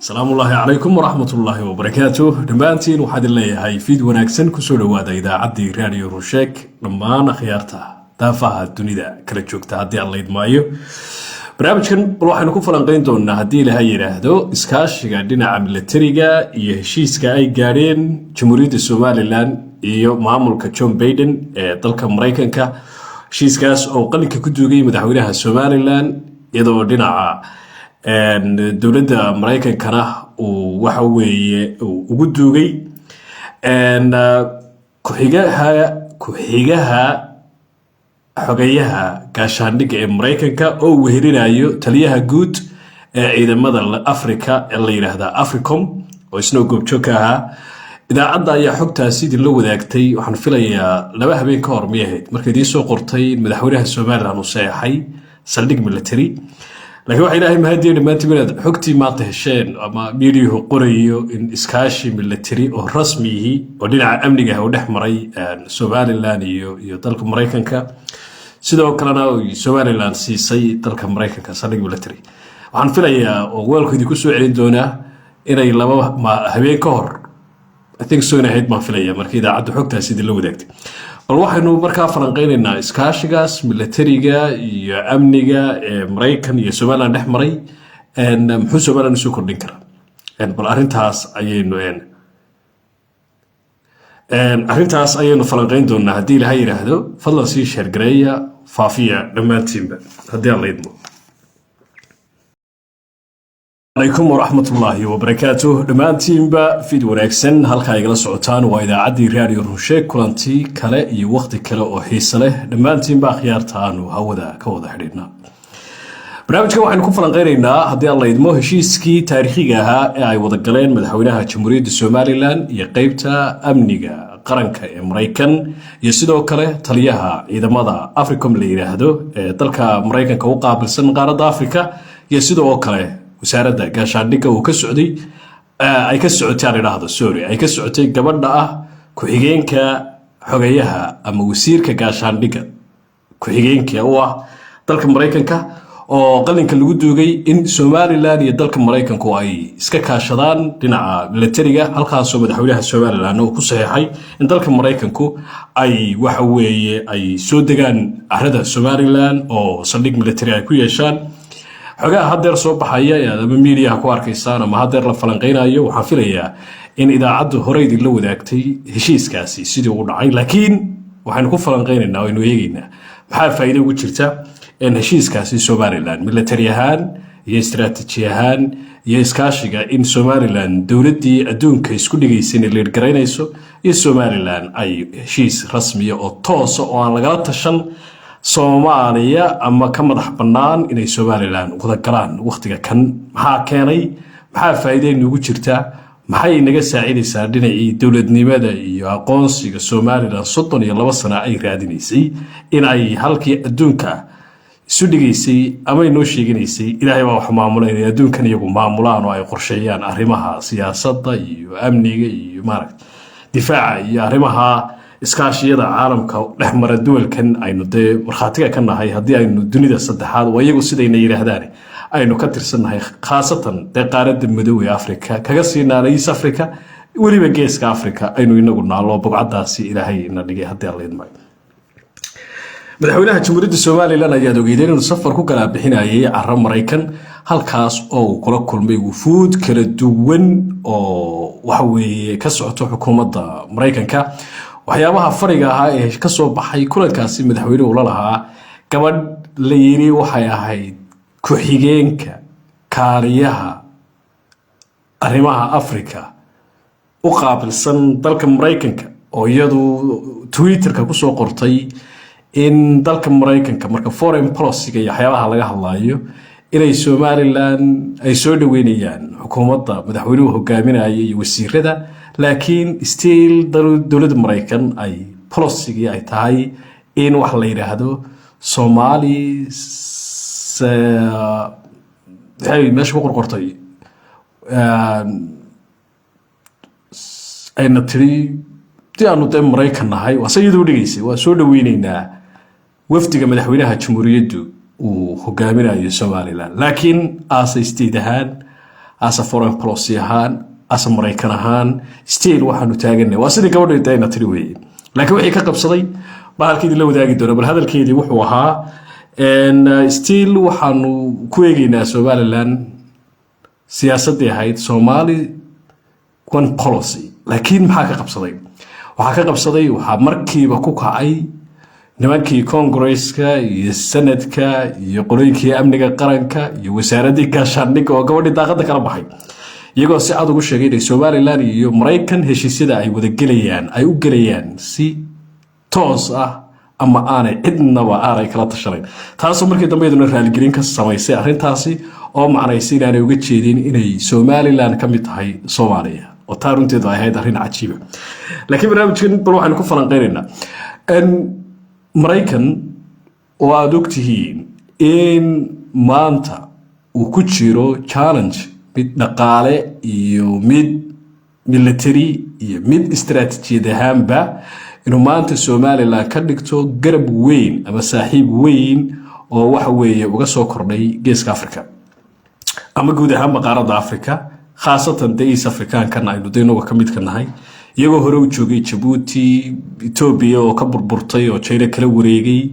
Asalaamu calaykum waraxmatullaahi wabarakaatu. Dhammaantiin waxaa idin leeyahay fiid wanaagsan. Kusoo dhowaada idaacaddii Raadiyo Runsheeg. Dhammaan akhyaarta daafaha dunida kala joogta, haddii aan laydmaayo, barnaamijkan bal waxaynu ku falanqayn doonaa, haddii Ilaahay yidhaahdo, iskaashiga dhinaca milatariga iyo heshiiska ay gaadheen Jamhuuriyadda Somaliland iyo maamulka John Biden ee dalka Maraykanka, heshiiskaas oo qalinka ku duugay madaxweynaha Somaliland, iyadoo dhinaca dowladda Maraykankana uu waxa weeye uu ugu duugay ku-xigaha xogayaha gaashaandhigga ee Maraykanka oo wehelinayo taliyaha guud ee ciidamada Africa ee la yidhaahda Africom, oo isna goobjoog ka ahaa. Idaacadda ayaa xogtaasi idinla wadaagtay, waxaan filayaa 2 habeen ka hor miyay ahayd, marka idiin soo qortay in madaxweynaha Somaliland uu saxeexay saldhig military. Laakiin waxa Ilaahay mahadiya dhammaantiin inaad xogtii maanta hesheen ama miidiyuhu qorayo in iskaashi military oo rasmiyihi oo dhinaca amniga ah oo dhex maray Somaliland iyo dalka Maraykanka, sidoo kalena ay Somaliland siisay dalka Maraykanka saldhig military. Waxaan filayaa oo weelku idinku soo celin doonaa inay 2 habeen ka hor, I think so, inay ahayd baan filaya markii idaacaddu xogtaasi idinla wadaagtay. Bal waxaynu markaa falanqeynaynaa iskaashigaas milatariga iyo amniga ee Maraykan iyo Somaliland dhex maray, muxuu Somaliland usoo kordhin karaa. Bal arrintaas ayaynu falanqeyn doonaa, haddii Ilahay yidhaahdo. Fadlan sii share gareeya, faafiya dhammaantiinba, haddii aan la idmo. Calaykum waraxmatullaahi wabarakaatuh. Dhammaantiinba fiid wanaagsan. Halkaa igala socotaan waa idaacaddii Raadiyo Runsheeg. Kulanti kale iyo wakhti kale oo xiise leh, dhammaantiinba akhyaarta aanu hawada ka wada xidhiidhna. Barnaamijkan waxaynu ku falanqeynaynaa, haddii aan la idmo, heshiiskii taariikhiga ahaa ee ay wada galeen madaxweynaha Jamhuuriyadda Somaliland iyo qeybta amniga qaranka ee Maraykan, iyo sidoo kale taliyaha ciidamada Africom la yidhaahdo ee dalka Maraykanka u qaabilsan qaaradda Africa, iyo sidoo kale wasaaradda gaashaandhigga uu ka socday, ay ka socotay, aan idhaahdo, sorry, ay ka socotay gabadha ah ku-xigeenka xogeyaha ama wasiirka gaashaandhigga ku-xigeenka u ah dalka Maraykanka, oo qalinka lagu duugay in Somaliland iyo dalka Maraykanku ay iska kaashadaan dhinaca milatariga, halkaasoo madaxweynaha Somaliland uu ku saxeexay in dalka Maraykanku ay waxa weeye ay soo degaan carada Somaliland oo saldhig military ay ku yeeshaan. Xogaha haddeer soo baxaya ee aad ama miidiyaha ku arkaysaan ama haddeer la falanqeynayo, waxaan filayaa in idaacaddu hore idinla wadaagtay heshiiskaasi sidii uu dhacay, laakiin waxaynu ku falanqeynaynaa oo aynu eegeynaa maxaa faa'iido ugu jirta in heshiiskaasi Somaliland military ahaan iyo istaraatiiji ahaan iyo iskaashiga in Somaliland dowladdii adduunka isku dhigaysayna leedhgaraynayso iyo Somaliland ay heshiis rasmiya oo toosa oo aan lagala tashan Soomaaliya ama ka madax bannaan inay Somaliland wada galaan wakhtiga kan. Maxaa keenay? Maxaa faa'iide nugu jirta? Maxay naga saacidaysaa dhinacii dowladnimada iyo aqoonsiga Somaliland 32 sano ay raadinaysay, in ay halkii adduunka isu dhigaysay ama ay noo sheeganaysay Ilaahay baa wax maamula, inay adduunkan iyagu maamulaan oo ay qorsheeyaan arrimaha siyaasadda iyo amniga iyo maaragta difaaca iyo arrimaha iskaashiyada caalamka dhex mara duwalkan aynu dee markhaatiga ka nahay, haddii aynu dunida saddexaad, waa iyagu sidayna yidhaahdaan, aynu ka tirsannahay, khaasatan dee qaaradda madow ee Africa, kaga sii naala East Africa, weliba Geeska Africa aynu inagu naalo, bogcadaasi Ilaahay ina dhigay, haddii aan la idmayo. Madaxweynaha Jamhuuriyadda Somaliland ayaad ogeydeen inuu safar ku kala bixinayay caro Maraykan, halkaas oo uu kula kulmay wufuud kala duwan oo waxa weeye ka socoto xukuumadda Maraykanka. Waxyaabaha fariga ahaa ee kasoo baxay kulankaasi madaxweynuhu la lahaa gabadh la yiri waxay ahayd ku-xigeenka kaaliyaha arrimaha Africa u qaabilsan dalka Maraykanka, oo iyadu Twitterka kusoo qortay in dalka Maraykanka marka foreign policyga iyo waxyaabaha laga hadlayo inay Somaliland ay soo dhaweynayaan xukuumadda madaxweynuhu hogaaminaya iyo wasiirada, laakiin still dowladda Maraykan ay policygii ay tahay in wax la yidhaahdo Somali, maxay meesha ku qorqortay, ayna tiri di aanu dee Maraykan nahay, waa se iyadoo dhigaysay, waa soo dhaweyneynaa wafdiga madaxweynaha jamhuuriyaddu uu hogaaminayo Somaliland, laakiin as a state ahaan, As a foreign policy ahaan, as a Maraykan ahaan, still waxaanu taaganay waa sidii gabadha dayna tiri weeye. Laakiin wixii ka qabsaday baa halkii idinla wadaagi doona. Bal hadalkeedii wuxuu ahaa: still waxaanu ku eegeynaa Somaliland siyaasaddii ahayd Somali One Policy. Laakiin maxaa ka qabsaday? Waxaa ka qabsaday, waxaa markiiba ku kacay nimankii Congresska iyo Senate-ka iyo qolooyinkii amniga qaranka iyo wasaaraddii gaashaandhigga oo gabadhii daaqadda kala baxay, iyagoo si cad ugu sheegay inay Somaliland iyo Maraykan heshiisyada ay wada gelayaan ay u gelayaan si toos ah ama aanay cidnaba aanay kala tashanayn. Taasoo markii dambe iyaduna raaligelin ka samaysay arrintaasi oo macnaysay inaanay uga jeedin inay Somaliland ka mid tahay Soomaaliya, oo taa runteedu ay ahayd arrin cajiiba. Laakiin barnaamijkan bal waxaynu ku falanqeynaynaa Maraykan oo aada ogtihiin in maanta uu ku jiro challenge, mid dhaqaale iyo mid military iyo mid istaraatiijiyad ahaanba, inuu maanta Somaliland ka dhigto garab weyn ama saaxiib weyn oo waxa weeye uga soo kordhay Geeska Africa ama guud ahaanba qaaradda Africa, khaasatan dee East Africankan aynu de inagu ka midka nahay, iyagoo hore u joogay Jabuuti, Etoobiya oo ka burburtay oo China kala wareegay,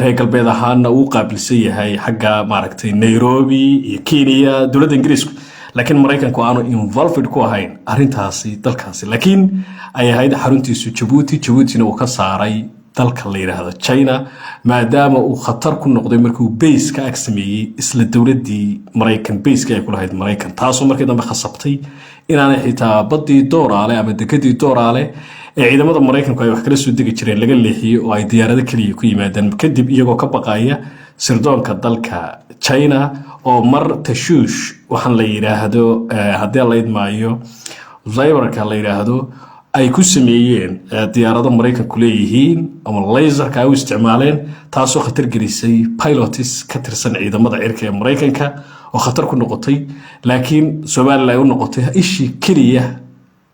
reer galbeed ahaana uu qaabilsan yahay xagga maaragtay Nairobi iyo Kenya dowladda Ingiriisku. Laakiin Maraykanku aanu involved ku ahayn arrintaasi dalkaasi, laakiin ay ahayd xaruntiisu Jabuuti. Jabuutina uu ka saaray dalka la yidhaahdo China, maadaama uu khatar ku noqday markuu base ka ag sameeyey isla dowladdii Maraykan base-ka ay ku lahayd Maraykan, taasoo markii dambe khasabtay inaanay xitaa baddii Dooraale ama dekadii Dooraale ee ciidamada Maraykanku ay wax kala soo degi jireen laga leexiyo oo ay diyaarado keliya ku yimaadeen kadib, iyagoo ka baqaya sirdoonka dalka China oo mar tashuush waxaan la yidhaahdo, haddii la idmaayo, cyberka la yidhaahdo ay ku sameeyeen diyaarado Maraykanku leeyihiin ama laserka ay u isticmaaleen, taasoo khatar gelisay pilots ka tirsan ciidamada cirka ee Maraykanka oo khatar ku noqotay. Laakiin Somaliland ay u noqotay ishii keliya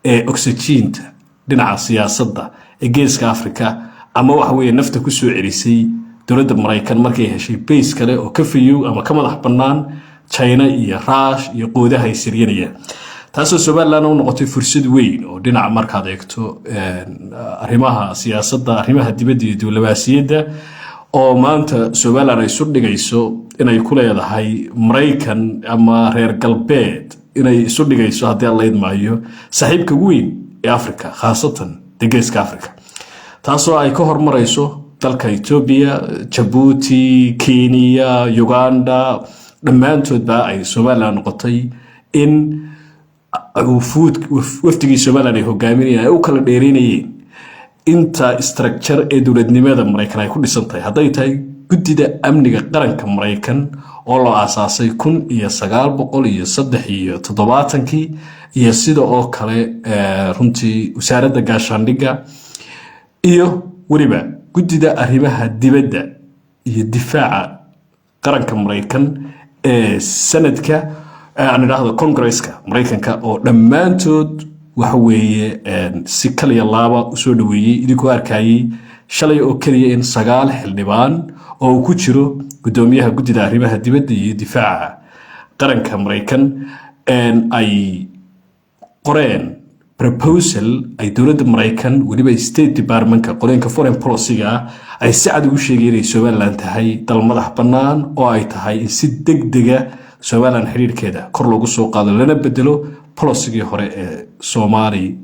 ee oxygiinta dhinaca siyaasadda ee Geeska Africa ama waxa weeye nafta ku soo celisay dowladda Maraykan markay heshay base kale oo ka fayow ama ka madax bannaan China iyo Ruush iyo qoodaha ay siryanayaan, taasoo Somaliland u noqotay fursad weyn oo dhinaca markaad eegto arrimaha siyaasadda, arrimaha dibadda iyo diblomaasiyadda, oo maanta Somaliland ay isu dhigayso inay ku leedahay Maraykan ama reer galbeed, inay isu dhigayso, haddii aan la idmaayo, saaxiibka weyn ee Africa, khaasatan dee Geeska Africa, taasoo ay ka hormarayso dalka Etoobiya, Jabuuti, Kenya, Uganda dhammaantoodba. Ay Somaliland noqotay in wafdigii Somaliland ay hogaaminayeen ay u kala dheereynayeen inta structure ee dowladnimada Maraykan ay ku dhisan tahay, hadday tahay Guddida Amniga Qaranka Maraykan oo loo aasaasay 1973-kii, iyo sida oo kale runtii Wasaaradda Gaashaandhigga iyo weliba Guddida Arrimaha Dibadda iyo Difaaca Qaranka Maraykan ee Senate-ka, aan idhaahdo Congresska Maraykanka, oo dhammaantood waxa weeye si kaliya laaba usoo dhaweeyey. Idinkoo arkayey shalay oo keliya in 9 xildhibaan oo uu ku jiro guddoomiyaha Guddida Arrimaha Dibadda iyo Difaaca Qaranka Maraykan ay qoreen proposal ay dowladda Maraykan, weliba State Departmentka, qoreenka foreign policy-ga, ay si cad ugu sheegeen inay Somaliland tahay dal madax bannaan oo ay tahay in si deg dega Somaliland xiriirkeeda kor loogu soo qaado, lana bedelo policygii hore ee Somali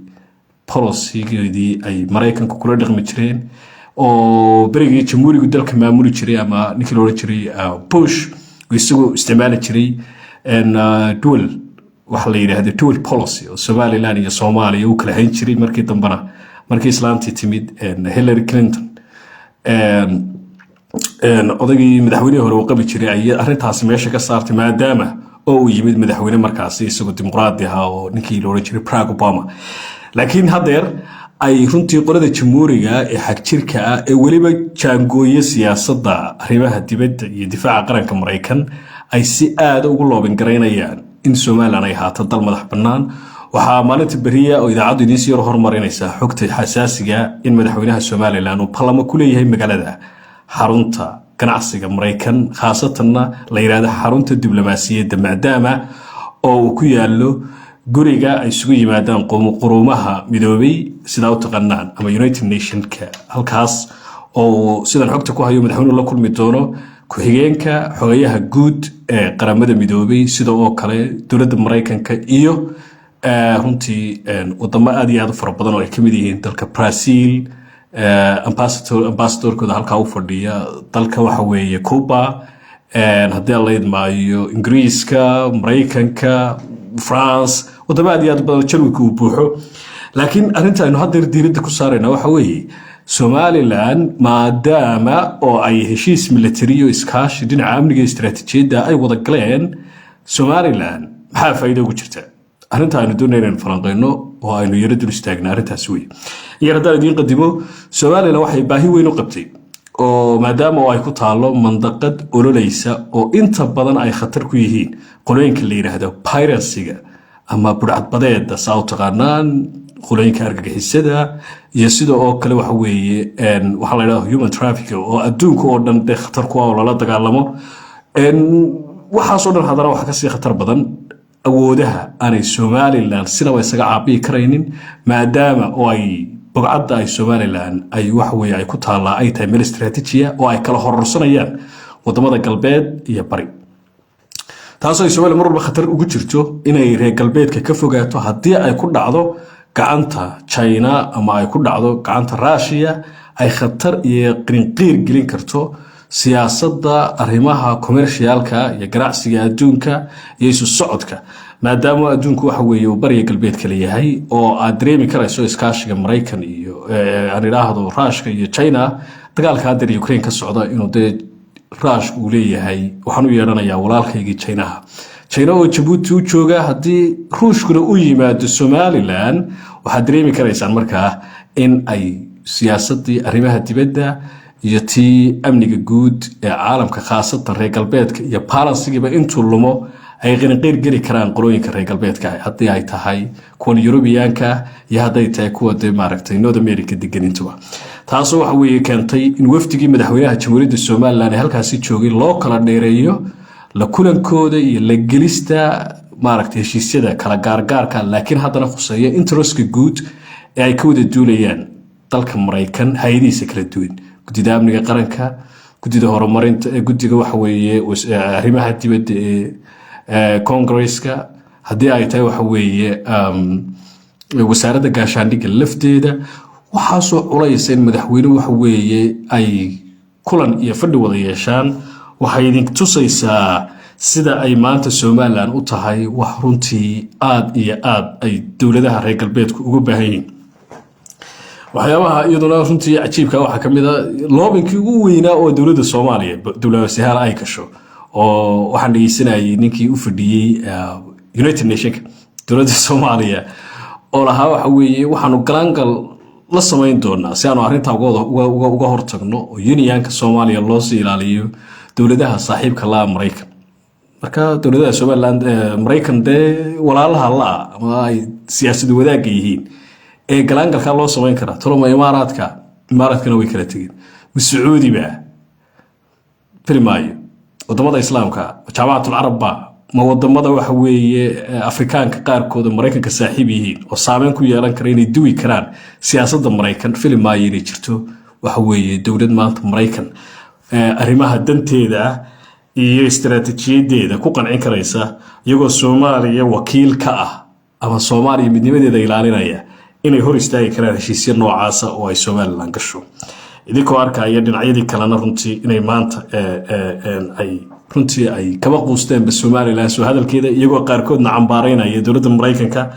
policygeedii ay Maraykanku kula dhaqmi jireen oo berigii Jamhuurigu dalka maamuli jiray ama ninkii la odhan jiray Bush isagoo isticmaali jiray dual, waxa la yidhaahdo dual policy, oo Somaliland iyo Soomaaliya u kala hayn jiray. Markii dambena, markii islaantii timid Hillary Clinton, odaygii madaxweynihii hore uu qabi jiray, ay arrintaasi meesha ka saartay, maadaama oo uu yimid madaxweyne markaasi isagoo dimuqraadi ahaa oo ninkii la odhan jiray Barack Obama. Laakiin haddeer ay runtii qolada Jamhuuriga ee xagjirka ah ee weliba jaangooye siyaasadda arrimaha dibadda iyo difaaca qaranka Maraykan ay si aada ugu loobin garaynayaan in Somaliland ay haato dal madax bannaan. Waxaa maalinta beriya oo idaacaddu idiin sii yar hormarinaysaa xogta xasaasiga in madaxweynaha Somaliland uu ballamo ku leeyahay magaalada xarunta ganacsiga Maraykan, khaasatanna la yidhahdo xarunta diblomaasiyadda, maadaama oo uu ku yaalo guriga ay isugu yimaadaan Quruumaha Midoobay, sidaa u taqaanaan, ama United Nationka, halkaas oo sidan xogta ku hayo madaxweynuhu la kulmi doono ku-xigeenka xogayaha guud ee Qaramada Midoobay, sida oo kale dowladda Maraykanka iyo runtii wadamo aad iyo aad u fara badan oo ay kamid yihiin dalka Brazil, ambassadorkooda halkaa u fadhiya, dalka waxa weeye Cuba, haddii aan la idmaayo Ingiriiska, Maraykanka, France, wadamo aad iyo aad badan, jarwika uu buuxo. Laakiin arrinta aynu haddeer diiradda ku saarayna waxa weeye Somalilan, maadaama oo ay heshiis military iyo iskaashi dhinaca amniga iyo istaraatiijiyadda ay wada galeen Somalilan, maxaa faa'iido ugu jirta? Arrinta aynu doonayna inaynu falanqeyno oo aynu yaro dul istaagna arrintaas wey. Yar haddaan idiin qadimo, Somalilan waxay baahi weyn u qabtay oo maadaama oo ay ku taalo mandaqad ololeysa oo inta badan ay khatar ku yihiin qolooyinka la yidhaahdo piracyga ama budhcadbadeeda, saa u taqaanaan, qolooyinka argagixisada, iyo sida oo kale waxa weeye waxaa la yidhahda human traffic oo adduunka oo dhan dee khatar ku ah oo lala dagaalamo. Waxaasoo dhan haddana waxaa kasii khatar badan awoodaha aanay Somalilan sinaba isaga caabiyi karaynin, maadaama oo ay bogcadda ay Somalilan ay waxaweye ay ku taallaa ay tahay meel istraatiijiya oo ay kala hororsanayaan wadamada galbeed iyo bari, taasoo ay Somalilan mar walba khatar ugu jirto inay reer galbeedka ka fogaato. Haddii ay ku dhacdo gacanta China ama ay ku dhacdo gacanta Russia, ay khatar iyo qirinqiir gelin karto siyaasadda arrimaha commercialka iyo ganacsiga adduunka iyo isu socodka, maadaama adduunku waxa weeye uu bariga galbeed kala yahay oo aad dareemi karayso iskaashiga Maraykan iyo aan idhaahdo Ruushka iyo China, dagaalka haddeer Ukraine ka socda, inuu dee Ruushka uu leeyahay waxaan u yeedhanayaa walaalkaygii Chinaha, China oo Jabuuti u jooga. Haddii Ruushkuna u yimaado Somalilan, waxaad dareemi karaysaan markaa in ay siyaasaddii arrimaha dibadda iyo tii amniga guud ee caalamka, khaasatan reer galbeedka, iyo balansigiiba intuu lumo ay qirinqiir geli karaan qolooyinka reer galbeedka, haddii ay tahay kuwan Yurubiyaanka iyo hadday tahay kuwa dee maaragtay North America degan intuba. Taasoo waxa weeye keentay in wafdigii madaxweynaha Jamhuuriyadda Somalilan ee halkaasi joogay loo kala dheereeyo la kulankooda iyo la gelista maaragtay heshiisyada kala gaargaarka, laakiin haddana khuseeya interestka guud ee ay ka wada duulayaan dalka Maraykan hay-adihiisa kala duwan, guddida amniga qaranka, guddida horumarinta, guddiga waxa weeye arrimaha dibadda ee Congresska, haddii ay tahay waxa weeye wasaaradda gaashaandhigga lafteeda. Waxaasoo culaysa in madaxweyne waxa weeye ay kulan iyo fadhi wada yeeshaan waxay idin tusaysaa sida ay maanta Somalilan u tahay wax runtii aad iyo aad ay dowladaha reer galbeedku uga baahan yihiin. Waxyaabaha iyaduna runtii cajiibka waxaa ka mid a lobbyingkii ugu weynaa oo dowladda Soomaaliya dowladahaal ay gasho, oo waxaan dhegeysanayay ninkii u fadhiyey United Nationka dowladda Soomaaliya oo lahaa waxa weeye waxaanu galaangal la samayn doonaa si aanu arrintaa uga hortagno oo unionka Soomaaliya loo sii ilaaliyo dowladaha saaxiibka laa Maraykan. Marka dowladaha Somaliland Maraykan dee walaalaha la ama ay siyaasad wadaagga yihiin ee galaangalkaa loo samayn karaa toloma Imaaraadka? Imaaraadkana way kala tegeen. Ma Sacuudiba? Fili maayo. Wadamada Islaamka, Jaamacatul Carabba, ma wadamada waxa weeye Afrikaanka qaarkood oo Maraykanka saaxiib yihiin oo saameyn ku yeelan kara inay duwi karaan siyaasadda Maraykan? Fili maayo inay jirto waxa weeye dowlad maanta Maraykan arrimaha danteeda ah iyo istaraatiijiyadeeda ku qancin karaysa, iyagoo Soomaaliya wakiil ka ah ama Soomaaliya midnimadeeda ilaalinaya, inay hor istaagi karaan heshiisyo noocaasa oo ay Somalilan gasho, idinkoo arkaya dhinacyadii kalena runtii inay maanta ay runtii ay kaba quusteenba Somalilan soo hadalkeeda, iyagoo qaarkoodna cambaaraynaya dowladda Maraykanka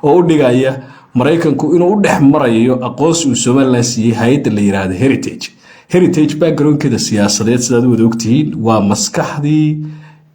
oo u dhigaya Maraykanku inuu u dhex marayo aqoonsi uu Somalilan siiyey hay-adda la yiraahdo Heritage. Heritage backgroundkeeda siyaasadeed, sidaad u wada ogtihiin, waa maskaxdii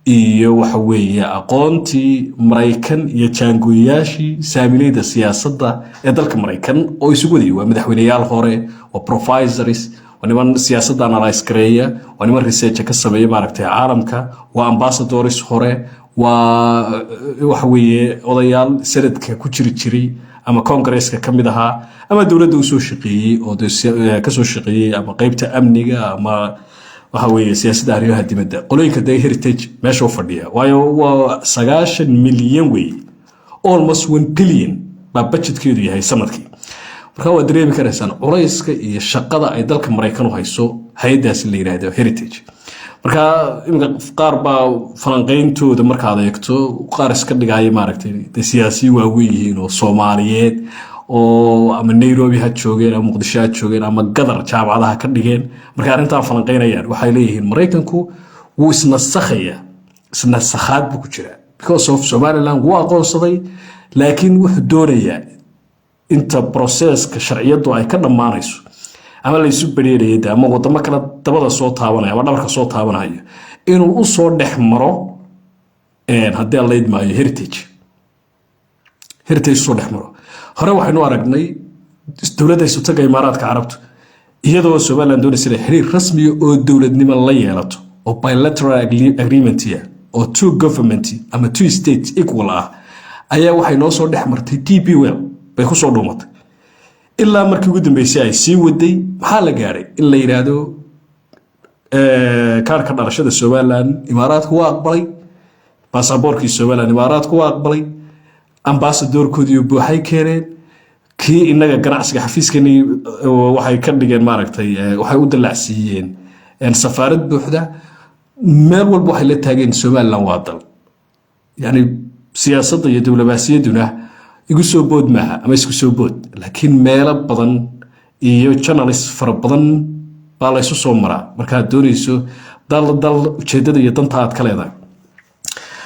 iyo waxa weeye aqoontii Maraykan iyo jaangooyayaashii saamileyda siyaasadda ee dalka Maraykan oo isugu wadayay. Waa madaxweyneyaal hore, waa professors, waa niman siyaasadda analyse gareeya, waa niman research ka sameeya maaragtay caalamka, waa ambassadors hore, waa waxa weeye odayaal senadka ku jiri jiray ama Congresska ka mid ahaa ama dowladda usoo shaqeeyey oo dee kasoo shaqeeyey ama qeybta amniga ama Waxa weeye siyaasadda arrimaha dibadda, qolooyinka dee Heritage meesha u fadhiya, waayo waa 90 milyan weeye, almost 1 billion baa budgetkeedu yahay sanadkii. Marka waad dareemi karaysaan culayska iyo shaqada ay dalka Maraykan u hayso hay-addaasi la yidhaahdo Heritage. Marka iminka qaar baa falanqeyntooda markaad eegto, qaar iska dhigaya maaragtay dee siyaasiyi waaweyn yihiin oo Soomaaliyeed oo ama Nairobi ha joogeen ama Muqdisho ha joogeen ama Gadar jaamacadaha ka dhigeen, markay arrintaa falanqeynayaan waxay leeyihiin Maraykanku wuu isnasakhaya, isnasakhaad buu ku jiraa because of Somaliland wuu aqoonsaday, laakiin wuxuu doonayaa inta processka sharciyadu ay ka dhammaanayso ama laysu bereeraya ama wadamo kale dabada soo taabanaya ama dhabarka soo taabanayo inuu usoo dhex maro, haddii aan la idmaayo, Heritage usoo dhex maro. Hore waxaynu aragnay dowladda Isutaga Imaaraadka Carabtu iyadoo Somaliland doonaysa inay xiriir rasmiya oo dowladnimo la yeelato oo bilateral agreement oo two government ama two states equal ah ayaa waxay noo soo dhex martay DP World bay kusoo dhuumatay. Ilaa markii ugu dambeysay ay sii waday, maxaa la gaadhay? In la yidhaahdo kaarka dhalashada Somaliland Imaaraadku waa aqbalay, baasaboorkii Somaliland Imaaraadku waa aqbalay, ambaasadoorkoodii buuxay keeneen, kii inaga ganacsiga xafiiskani waxay ka dhigeen maaragtay, waxay u dallacsiiyeen safaarad buuxda. Meel walba waxay la taageen Somaliland waa dal. Yani siyaasadda iyo diblomaasiyadduna igu soo bood maaha ama isku soo bood, laakiin meelo badan iyo channels fara badan baa laysu soo maraa markaad doonayso dal ujeeddada iyo danta aad ka leedahay.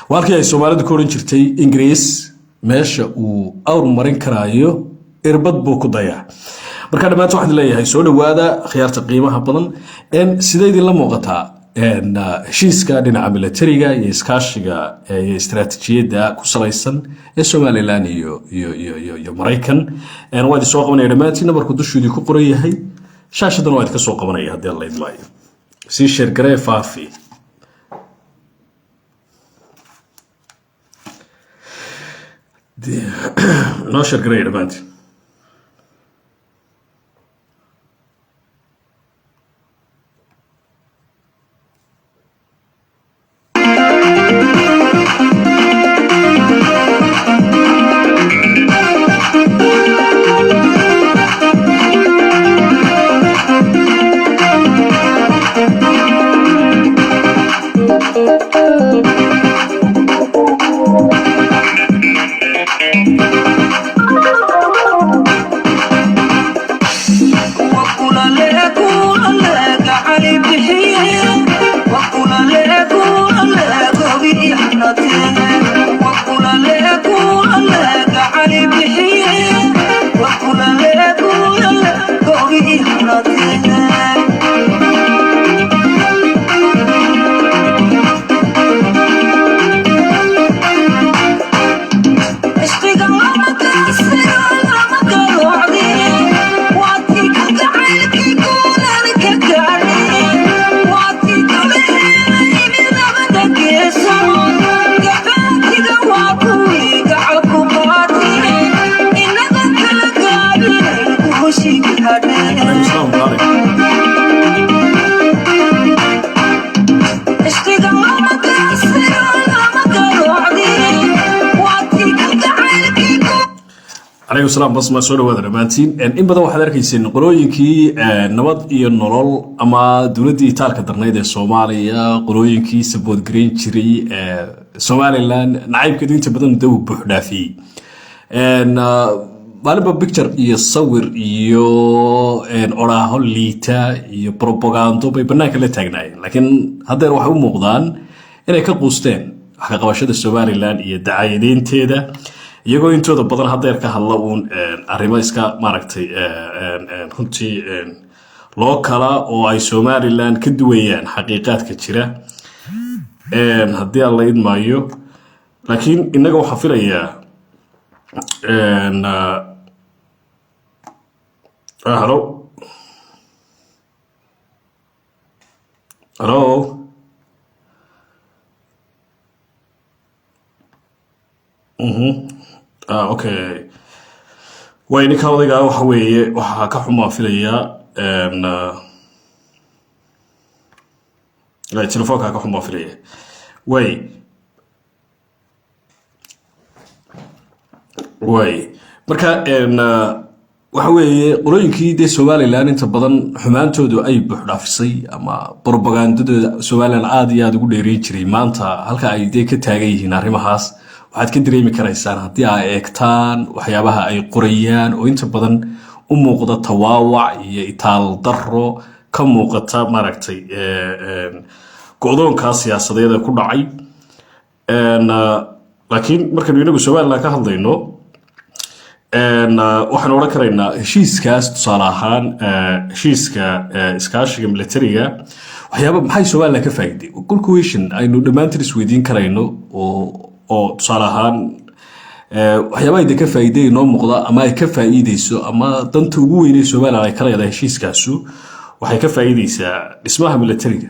Waa halkii ay Soomaalidu ka odhan jirtay: "Ingiriis meesha uu awr marin karaayo irbad buu ku dayaa." Marka dhammaanta waxaan leeyahay soo dhowaada, khiyaarta qiimaha badan. Sidee idinla muuqataa heshiiska dhinaca militariga iyo iskaashiga iyo istaraatiijiyadda ku salaysan ee Somaliland iyo Maraykan? Waa idin soo qabanaya dhammaantiin, nabarku dushuudii ku qoran yahay, shaashadana waa idinka soo qabanaya haddii aan la idmaayo. Sii share garee, faafi. Noo share gareeya dhammaantiin. Alaykum salaam, Tariq. Ishtiga lama gaasiro, lama garoocdi. Calaykum salaam basma, soo dhawaada dhammaantiin. In badan waxaad arkayseen qolooyinkii Nabad iyo Nolol ama dowladdii itaalka darnayd ee Soomaaliya, qolooyinkii support gareyn jiray Somaliland, nacaybkeedu inta badan daw buux dhaafiyey. Maalinba picture iyo sawir iyo odhaaho liita iyo propagando bay banaanka la taagnaayeen, laakiin haddeer waxay u muuqdaan inay ka quusteen wax ka qabashada Somaliland iyo dacayadeynteeda, iyagoo intooda badan haddeer ka hadla uun arrimo iska maaragtay runtii loo kala oo ay Somaliland ka duwayaan xaqiiqaadka jira, haddii aan la idmaayo. Laakiin innaga waxaan filayaa hello, hello. Okay, way ninka odaygaa waxa weeye waxaa ka xumaa filayaa. Telefoonkaa ka xun baan filaya. Way marka waxa weeye qolooyinkii dee Somaliland inta badan xumaantoodu ay buuxdhaafisay ama propagandadooda Somaliland aada iyo aada ugu dheereyn jiray, maanta halka ay dee ka taagan yihiin arrimahaas waxaad ka dareemi karaysaan haddii ay eegtaan waxyaabaha ay qorayaan, oo inta badan u muuqda tawaawac iyo itaal darro ka muuqata, maaragtay, go'doonkaa siyaasadeed ee ku dhacay. Laakiin markaynu inagu Somaliland ka hadlayno, waxaanu odhan karaynaa heshiiskaas, tusaale ahaan, heshiiska iskaashiga militariga, waxyaaba maxay Somaliland ka faa'iiday? Good question aynu dhammaantiin isweydiin karayno. Oo tusaale ahaan, waxyaabaha ay de ka faa'iiday inoo muuqda ama ay ka faa'iideyso ama danta ugu weyn ee Somaliland ay ka leedahay heshiiskaasu, waxay ka faa'iideysaa dhismaha militariga.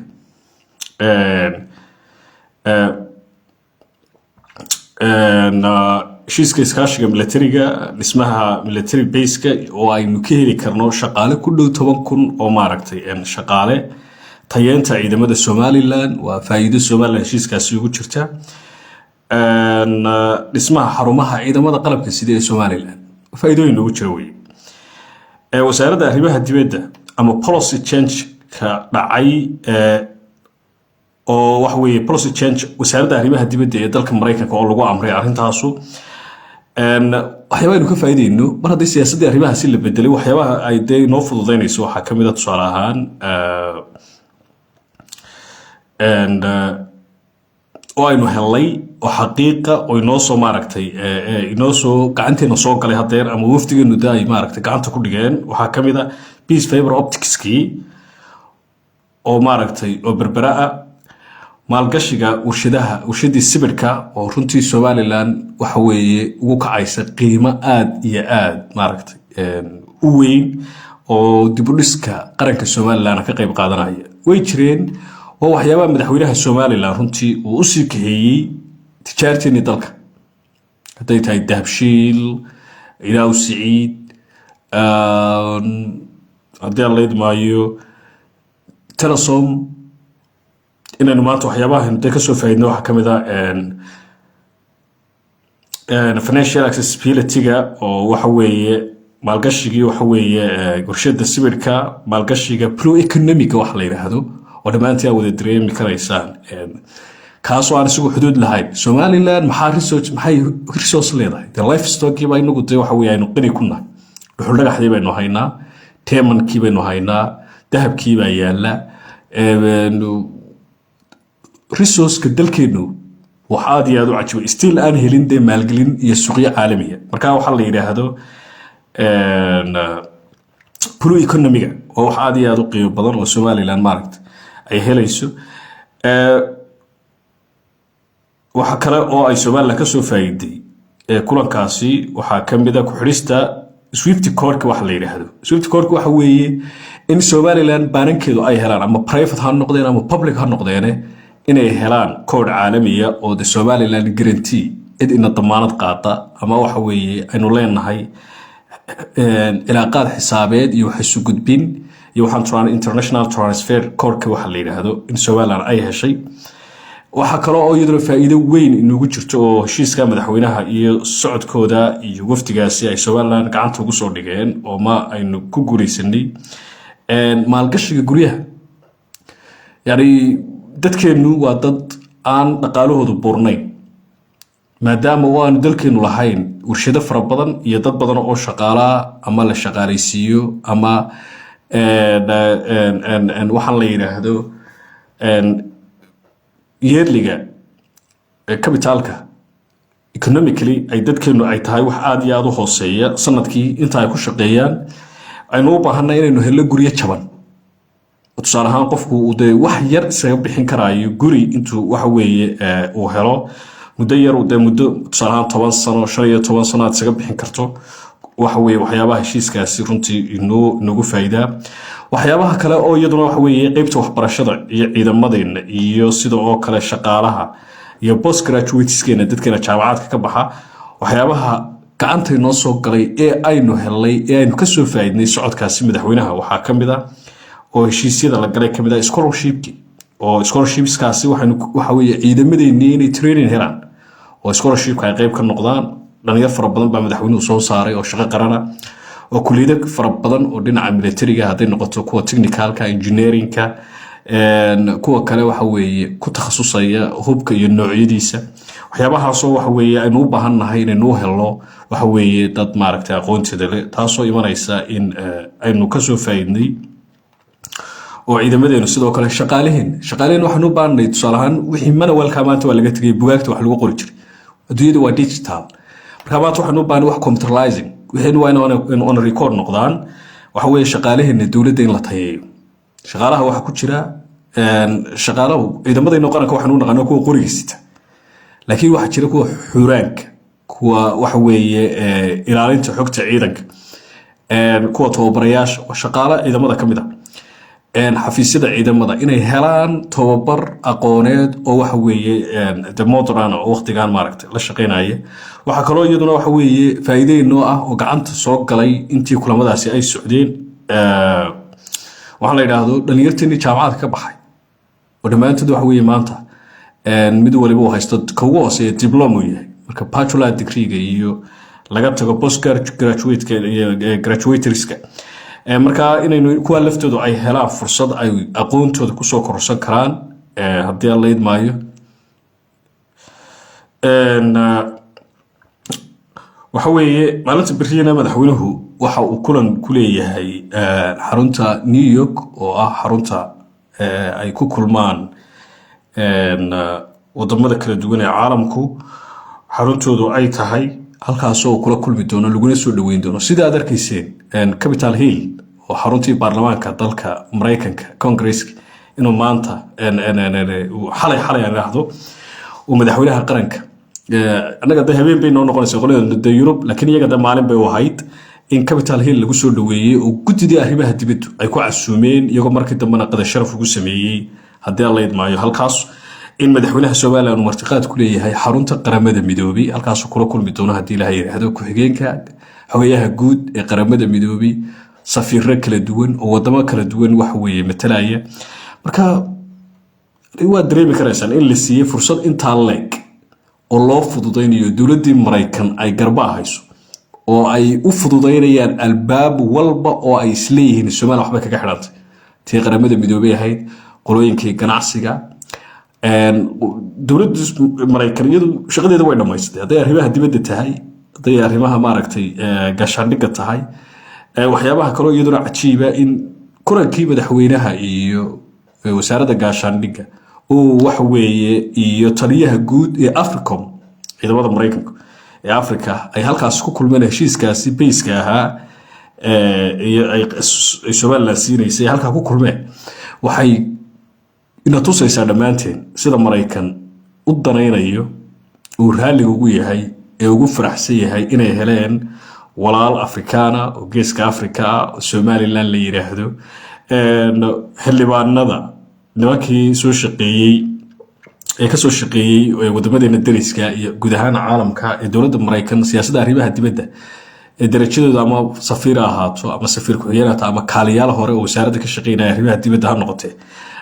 Heshiiska iskaashiga militariga, dhismaha military baseka oo aynu ka heli karno shaqaale ku dhow 10,000 oo, maaragtay, shaqaale, tayeenta ciidamada Somaliland waa faa'iido Somaliland heshiiskaasi ugu jirta. Dhismaha xarumaha ciidamada qalabka sida ee Somaliland faa'iidooyin ugu jira weye. Wasaaradda arrimaha dibadda ama policy change ka dhacay, oo waxa weeye policy change wasaaradda arrimaha dibadda ee dalka Maraykanka oo lagu amray arrintaasu. Waxyaabaha aynu ka faa'iideyno mar haddii siyaasaddii arrimahaasi la bedelay, waxyaabaha ay dee inoo fududeynayso waxaa ka mid a, tusaale ahaan, and oo aynu helnay oo xaqiiqa oo inoo soo, maaragtay, inoo soo gacanteena soo galay haddeer ama wafdigeenu da ay, maaragtay, gacanta ku dhigeen, waxaa ka mid a peace fiber opticskii oo, maaragtay, oo Berbera ah, maalgashiga warshadaha, warshadii sibirka oo runtii Somaliland waxa weeye ugu kacaysa qiimo aad iyo aad, maaragtay, u weyn oo dib u dhiska qaranka Somaliland ka qayb qaadanaya. Way jireen waa waxyaabaha madaxweynaha Somaliland runtii uu usii kaxeeyey tijaarteennii dalka, hadday tahay Dahabshiil, Ilaaw Siciid, haddii aan la idmaayo Telesom, inaynu maanta waxyaabaha dee kasoo faaidno waxaa kamid ah financial accessibility-ga, oo waxa weeye maalgashigii, waxa weeye warshada sibirka, maalgashiga blue economic-ga waxa la yidhaahdo oo dhammaantii aad wada dareemi karaysaan, kaasoo aan isagu xuduud lahayn. Somaliland maxaa resource, maxay resource leedahay? De livestockii baa inagu de waxa weeye aynu qani ku nahay, dhuxul dhagaxdii baynu haynaa, teemankii baynu haynaa, dahabkii baa yaala. Resourceka dalkeenu wax aad iyo aad u cajibay, still aan helin dee maalgelin iyo suuqyo caalamiya. Marka waxaa la yidhaahdo blue economy-ga waa wax aad iyo aad u qiimo badan oo Somaliland, maaragta, ay helayso. Waxa kale oo ay Somaliland kasoo faa'iiday kulankaasi waxaa ka mid a ku-xidhista SWIFT codeka. Waxa la yidhaahdo SWIFT codeka waxa weeye in Somaliland baanankeedu ay helaan, ama private ha noqdeen ama public ha noqdeene, inay helaan code caalamiya oo the Somaliland guarantee, cid ina damaanad qaada ama waxa weeye aynu leenahay cilaaqaad xisaabeed iyo wax isu gudbin iyo waxaan turaa international transfer codeka waxa la yidhaahdo in Somaliland ay heshay. Waxaa kaloo oo iyaduna faa'iido weyn inugu jirto oo heshiiska madaxweynaha iyo socodkooda iyo wafdigaasi ay Somaliland gacanta ugu soo dhigeen oo ma aynu ku guuleysanay maalgashiga guryaha. Yani dadkeennu waa dad aan dhaqaalahoodu buurnayn, maadaama oo aanu dalkeenu lahayn warshado fara badan iyo dad badan oo shaqaalaa ama la shaqaalaysiiyo ama waxaan la yidhaahdo yearlyga capitalka economically ay dadkeenu ay tahay wax aada iyo aada u hooseeya sanadkii inta ay ku shaqeeyaan, aynu u baahanay inaynu hello guryo jaban. Tusaale ahaan, qofku uu dee wax yar isaga bixin karaayo guri intuu waxa weeye uu helo muddo yar, dee muddo tusaale ahaan 10 sano, 15 sano aad isaga bixin karto. Waxa weeye waxyaabaha heshiiskaasi runtii inoo inagu faa'iidaa. Waxyaabaha kale oo iyaduna waxa weeye qeybta waxbarashada iyo ciidamadeena iyo sida oo kale shaqaalaha iyo post graduateskeena, dadkeena jaamacaadka ka baxa, waxyaabaha gacanta inoo soo galay ee aynu helnay ee aynu kasoo faa'iidnay socodkaasi madaxweynaha waxaa ka mid a oo heshiisyada la galay ka mid ah scholarshipki. Oo scholarshipskaasi waxaynu waxa weeye ciidamadeennii inay training helaan oo scholarshipka ay qayb ka noqdaan. Dhalinyar fara badan baa madaxweynuhu soo saaray oo shaqo qarana oo kuliyado fara badan oo dhinaca militariga hadday noqoto, kuwa technicalka, engineeringka, kuwa kale waxa weeye ku takhasusaya hubka iyo noocyadiisa, waxyaabahaasoo waxa weeye aynu u baahan nahay inaynu u helno waxa weeye dad maaragtay aqoonteeda leh, taasoo imanaysa in aynu kasoo faa'iidnay oo ciidamadeenu. Sidoo kale shaqaaliheen waxaanu u baahanay, tusaale ahaan, wixii manualka maanta waa laga tegay, bugaagta wax lagu qori jiray. Adduunyada waa digital. Marka maanta waxaanu u baahanay wax computerizing, wixii waa in on record noqdaan. Waxa weeye shaqaalaheena dowladda in la tayeeyo. Shaqaalaha waxaa ku jira shaqaalahu ciidamadeenna qaranka waxaanu u naqaano kuwa qoriga sita, laakiin waxaa jira kuwa xuraanka, kuwa waxa weeye ilaalinta xogta ciidanka, kuwa tababarayaasha oo shaqaale ciidamada ka mid ah, xafiisyada ciidamada inay helaan tababar aqooneed oo waxa weeye de modern oo waqtigan maaragtay la shaqeynaya. Waxaa kaloo iyaduna waxa weeye faa'iideyn noo ah oo gacanta soo galay intii kulamadaasi ay socdeen, waxaa la yidhaahdo dhalinyarteenii jaamacadka ka baxay oo dhammaantood waxa weeye maanta mid waliba uu haysto ka ugu hooseeya diploma uu yahay, marka bachelor degree-ga iyo laga tago post graduate iyo graduateska. Marka inaynu kuwa laftoodu ay helaan fursad ay aqoontooda kusoo kororsan karaan, haddii aan la idmaayo. Waxa weeye maalinta berriyana madaxweynuhu waxa uu kulan ku leeyahay xarunta New York oo ah xarunta ay ku kulmaan wadamada kala duwan ee caalamku xaruntoodu ay tahay, halkaasoo uu kula kulmi doono laguna soo dhoweyn doono. Sida aad arkayseen, Capitol Hill oo xaruntii baarlamaanka dalka Maraykanka, Congresska, inuu maanta xalay aan idhaahdo uu madaxweynaha qaranka, annaga de habeen bay noo noqonaysa qolada de Yurub, laakiin iyaga de maalin bay u ahayd, in Capitol Hill lagu soo dhoweeyey oo guddidii arrimaha dibaddu ay ku casuumeen, iyagoo markii dambena qada sharaf ugu sameeyey, haddii aan la idmaayo. Halkaas in madaxweynaha Somaliland uu martiqaad ku leeyahay xarunta Qaramada Midoobay, halkaasuu kula kulmi doono, haddii Ilaahay yidhaahdo, ku-xigeenka xogayaha guud ee Qaramada Midoobay, safiiro kala duwan oo wadamo kala duwan waxa weeye matalaya. Marka waad dareemi karaysaan in la siiyey fursad intaa leeg oo loo fududaynayo, dowladdii Maraykan ay garbaa hayso oo ay u fududaynayaan albaab walba oo ay isleeyihiin Somaliya waxbay kaga xidhantay, tii Qaramada Midoobay ahayd, qolooyinkii ganacsiga. Dowladda Maraykan iyadu shaqadeeda way dhammaysatay, hadday arrimaha dibadda tahay, hadday arrimaha maaragtay gaashaandhigga tahay. Waxyaabaha kaloo iyaduna cajiiba in kulankii madaxweynaha iyo wasaaradda gaashaandhigga uu waxa weeye iyo taliyaha guud ee AFRICOM, ciidamada Maraykanka ee Africa, ay halkaas ku kulmeen, heshiiskaasi bayska ahaa iyo ay Somaliland siinaysay ay halkaa ku kulmeen, waxay ina tusaysaa dhammaanteen sida Maraykan u danaynayo, uu raalliga ugu yahay ee ugu faraxsan yahay inay heleen walaal Afrikaana oo geeska Afrika ah oo Somaliland la yiraahdo. Xildhibaanada, nimankii soo shaqeeyey ee kasoo shaqeeyey wadamadeena dariska iyo guud ahaan caalamka ee dowladda Maraykan siyaasadda arrimaha dibadda ee darajadooda ama safiir ha ahaato ama safiir ku-xigeen ahaato ama kaaliyaal hore oo wasaaradda ka shaqeynaya arrimaha dibadda ha noqotee,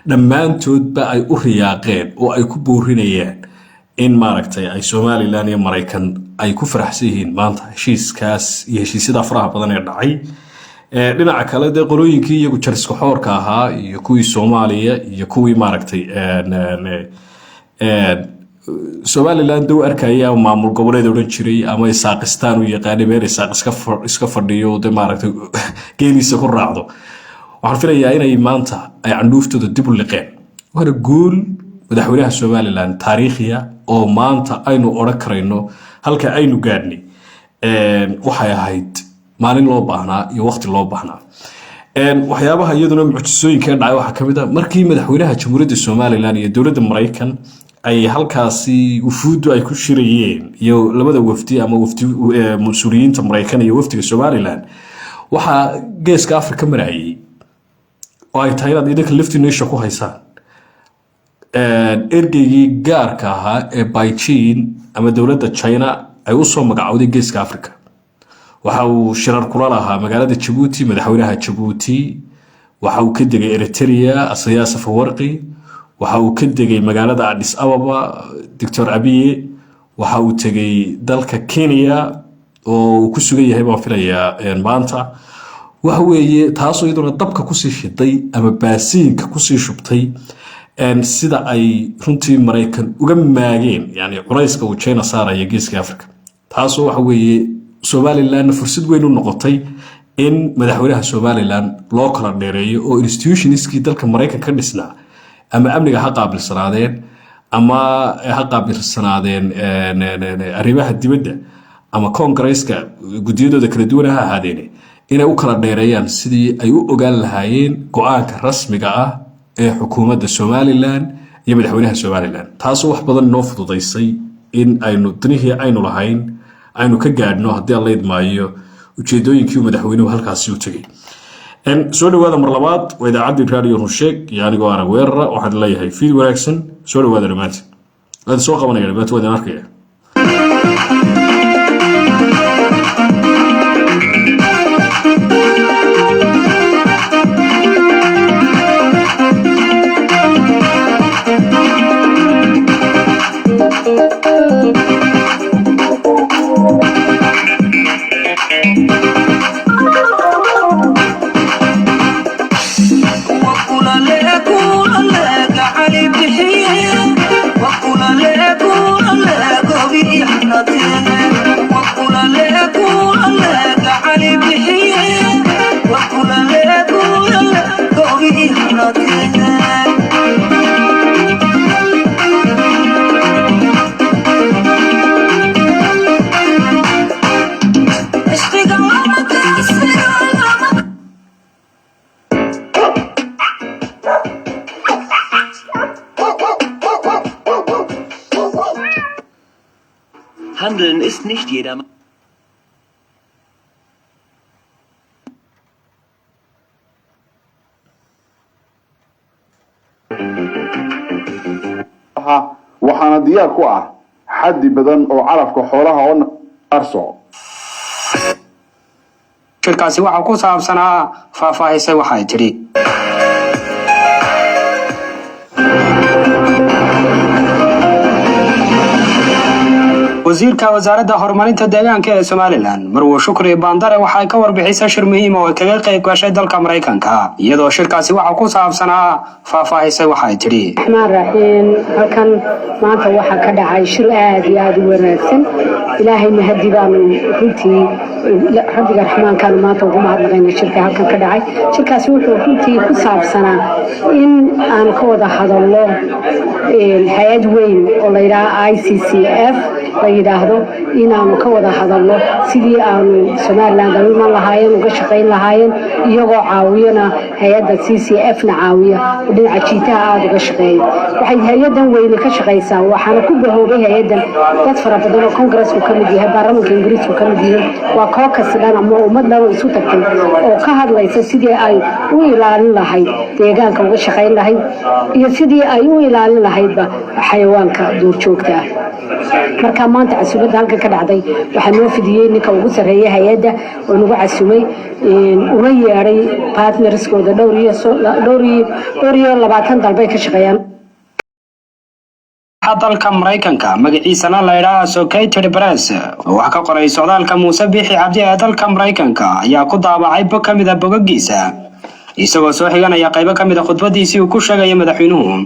dhammaantoodba ay u riyaaqeen oo ay ku boorinayaan in maaragtay ay Somaliland iyo Maraykan ay ku faraxsan yihiin maanta heshiiskaas iyo heshiisyada faraha badan ee dhacay. Dhinaca kale dee qolooyinkii iyagu jariska xoorka ahaa iyo kuwii Soomaaliya iyo kuwii maaragtay Somaliland dow arkaya ama maamul goboleed odhan jiray ama Isaaqistaan u yaqaanay, meel Isaaq iska fadhiyo de maaragtay geeliisa ku raacdo, waxaan filayaa inay maanta ay candhuuftooda dib u liqeen. Waana guul madaxweynaha Somaliland taariikhiya oo maanta aynu odhan karayno halka aynu gaadhnay waxay ahayd maalin loo baahnaa iyo waqti loo baahnaa. Waxyaabaha iyaduna mucjisooyinka dhacay waxaa kamid a markii madaxweynaha Jamhuuriyadda Somaliland iyo dowladda Maraykan ay halkaasi wufuuddu ay ku shirayeen iyo labada wafdi ama wafdi mas-uuliyiinta Maraykan iyo wafdiga Somaliland, waxaa geeska Afrika marayay oo ay tahay inaad idinka laftiinu isha ku haysaan ergeygii gaarka ahaa ee Beijing ama dowladda China ay usoo magacowday geeska Africa. Waxa uu shirar kula lahaa magaalada Jabuuti madaxweynaha Jabuuti, waxa uu ka degay Eritrea Isaias Afwerki, waxa uu tegey Waxa uu ka degay magaalada Addis Ababa. Doctor Abiye waxa uu tegey dalka Kenya oo uu ku sugan yahay, baan filayaa maanta. Waxa weeye taasoo iyaduna dabka kusii shiday ama baasiinka kusii shubtay sida ay runtii Maraykan uga maageen, yani culayska uu China saaraya Geeska Africa. Taasoo waxa weeye Somalilandna fursad weyn u noqotay in madaxweynaha Somaliland loo kala dheereeyo oo institutionskii dalka Maraykan ka dhisnaa, ama amniga ha qaabilsanaadeen ama ha qaabilsanaadeen arrimaha dibadda ama Congresska guddiyadooda kala duwan ha ahaadeen, inay u kala dheereeyaan sidii ay u ogaan lahaayeen go-aanka rasmiga ah ee xukuumadda Somaliland iyo madaxweynaha Somaliland, taasoo wax badan inoo fududaysay in aynu danihii aynu lahayn aynu ka gaadhno, haddii aan la idmaayo, ujeedooyinkii uu madaxweynuhu halkaasi u tegey. Soo dhawaada mar labaad, waa idaacaddii Radio Runsheeg iyo anigoo Arag Weerara. Waxaan leeyahay fiid wanaagsan, soo dhawaada dhammaantiin. Waan soo qabanaya dhammaantiin, waa idin arkaya. Handeln ist nicht jeder. Waxaana diyaar ku ah xaddi badan oo calafka xoolaha oo arso. Shirkaasi waxaa ku saabsanaa faahfaahisay waxay tidhi. Wasiirka wasaaradda horumarinta deegaanka ee Somaliland, Marwo Shukri Baandare, waxay ka warbixisay shir muhiim oo ay kaga qayb gashay dalka Maraykanka, iyadoo shirkaasi waxa ku saabsanaa faahfaahisay waxay tidhi. Raxmaan raxiim. Halkan maanta waxaa ka dhacay shir aad iyo aada u wanaagsan. Ilaahay mahadi baanu runtii, rabbiga raxmaankaanu maanta ugu mahadnaqayna shirka halkan ka dhacay. Shirkaasi wuxuu runtii ku saabsanaa in aan ka wada hadallo hay-ad weyn oo la yidhaaha ICCF la yidhaahdo, inaanu ka wada hadalno sidii aanu Somaliland u iman lahaayeen, uga shaqayn lahaayeen, iyagoo caawiyana hay-adda CCF na caawiya oo dhinaca jiitaha aada uga shaqeeya. Waxay hay-adan weyne ka shaqaysaa, waxaana ku bahoobay hay-adan dad fara badan oo Congresku ka mid yahay, baarlamanka Ingiriisku ka mid yihiin. Waa caucus dhan ama ummad dhan oo isu tagtay oo ka hadlaysa sidii ay u ilaalin lahayd deegaanka, uga shaqayn lahayd, iyo sidii ay u ilaalin lahaydba xayawaanka duurjoogta ah. Marka maanta casuumadda halkan ka dhacday waxaa noo fidiyey ninka ugu sarreeya hay-adda oo nagu casumay, una yeedhay partnerskooda. Dhowr iyo 20 dalbay ka shaqeeyaan. Dalka Maraykanka magaciisana la idhaha Associated Press oo wax ka qoray socdaalka Muuse Biixi Cabdi ee dalka Maraykanka ayaa ku daabacay bog ka mid a bogogiisa, isagoo soo xiganaya qaybo ka mid a khudbadiisii uu ku sheegaya madaxweynuhu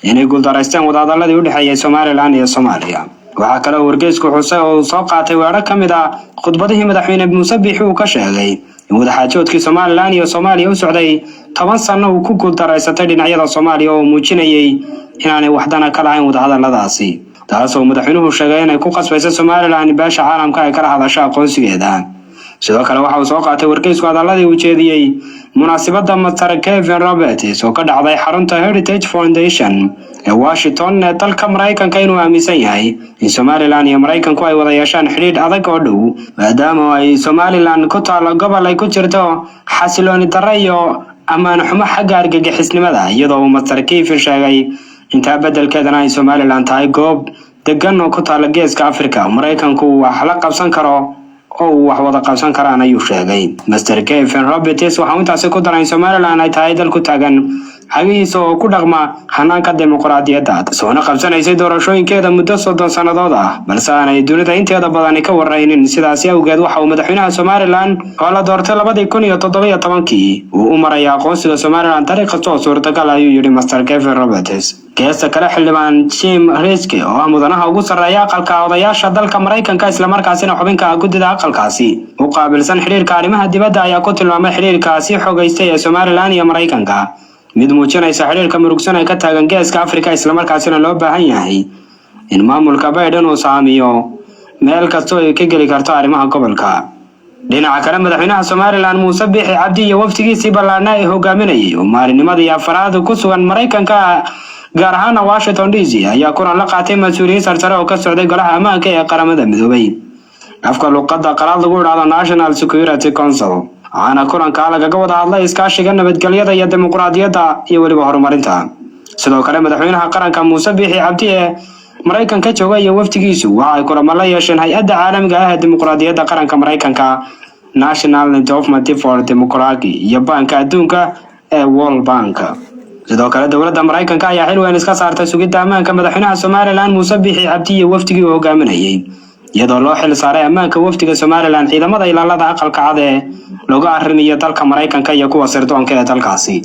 inay guuldaraysteen wadahadaladii u dhexeeyay Somaliland iyo Soomaaliya. Waxaa kale oo wargeysku xusay oo uu soo qaatay weedho ka mid ah khudbadihii madaxweyne Muuse Biixi uu ka sheegay in wadaxaajoodkii Somaliland iyo Soomaaliya u socday 10 sano uu ku guuldaraysatay dhinacyada Soomaaliya, oo muujinayay inaanay waxdana ka lahayn wadahadaladaasi, taas oo madaxweynuhu sheegay inay ku qasbayso Somaliland in beesha caalamka ay kala hadasho aqoonsigeeda. Sidoo kale waxa uu soo qaatay wargeysku hadaladii uu jeediyey munaasabadda Master Kevin Roberts oo ka dhacday xarunta Heritage Foundation ee Washington ee dalka Maraykanka, inuu aaminsan yahay in Somaliland iyo Maraykanku ay wada yeeshaan xidhiidh adag oo dhow, maadaama ay Somaliland ku taalo gobol ay ku jirto xasilooni darro iyo ammaan xumo xagga argagixisnimada, iyadoo uu Master Kevin sheegay intaa beddelkeedana ay Somaliland tahay goob degan oo ku taala Geeska Afrika, Maraykanku wax la qabsan karo oo uu wax wada qabsan karaan, ayuu sheegay Master Kevin Roberts. Waxa uu intaasi ku daray in Somaliland ay tahay dal ku taagan Hagihiisa oo ku dhaqma hanaanka dimuqraadiyadda, soona qabsanaysay doorashooyinkeeda muddo 30 sannadood ah, balse aanay dunida inteeda badani ka waraynin. Sidaasi awgeed waxa uu madaxweynaha Somaliland oo la doortay 2017-kii uu u maraya aqoonsiga Somaliland dariiq kasta oo suurtagal, ayuu yidhi Master Kevin Roberts. Geesta kale, xildhibaan Jim Risch oo ah mudanaha ugu sarreeya aqalka odayaasha dalka Maraykanka, islamarkaasina xubinka guddida aqalkaasi u qaabilsan xidhiirka arrimaha dibadda, ayaa ku tilmaamay xidhiirkaasi xogaystay ee Somaliland iyo Maraykanka mid muujinaysa xidhiirka murugsan ee ka taagan Geeska Afrika, islamarkaasina loo baahan yahay in maamulka Biden uu saamiyo meel kastoo ay ka geli karto arrimaha gobolka. Dhinaca kale, madaxweynaha Somaliland Muuse Biixi Cabdi iyo wafdigiisii ballaarnaa ee hogaaminayay oo maalinimadii afaraad ku sugan Maraykanka, gaar ahaana Washington DC, ayaa kulan la qaatay mas-uuliyiin sarsare oo ka socday Golaha Ammaanka ee Qaramada Midoobay, afka luqadda qalaad lagu idhaahdo National Security Council. Waxaana kulankaa lagaga wada hadlay iskaashiga nabadgelyada iyo dimuqraadiyadda iyo weliba horumarinta. Sidoo kale, madaxweynaha qaranka Muuse Biixi Cabdi ee Maraykanka jooga iyo wafdigiisu waxa ay kulamo la yeesheen hay-adda caalamiga ah ee dimuqraadiyadda qaranka Maraykanka, National Endowment for Democracy, iyo Baanka Adduunka ee World Bank. Sidoo kale, dowladda Maraykanka ayaa xil weyn iska saartay sugidda ammaanka madaxweynaha Somaliland Muuse Biixi Cabdi iyo wafdigii uu hogaaminayay, iyadoo loo xil saaray ammaanka wafdiga Somaliland ciidamada ilaalada Aqalka Cad ee looga arrimiyo dalka Maraykanka iyo kuwa sirdoonka ee dalkaasi.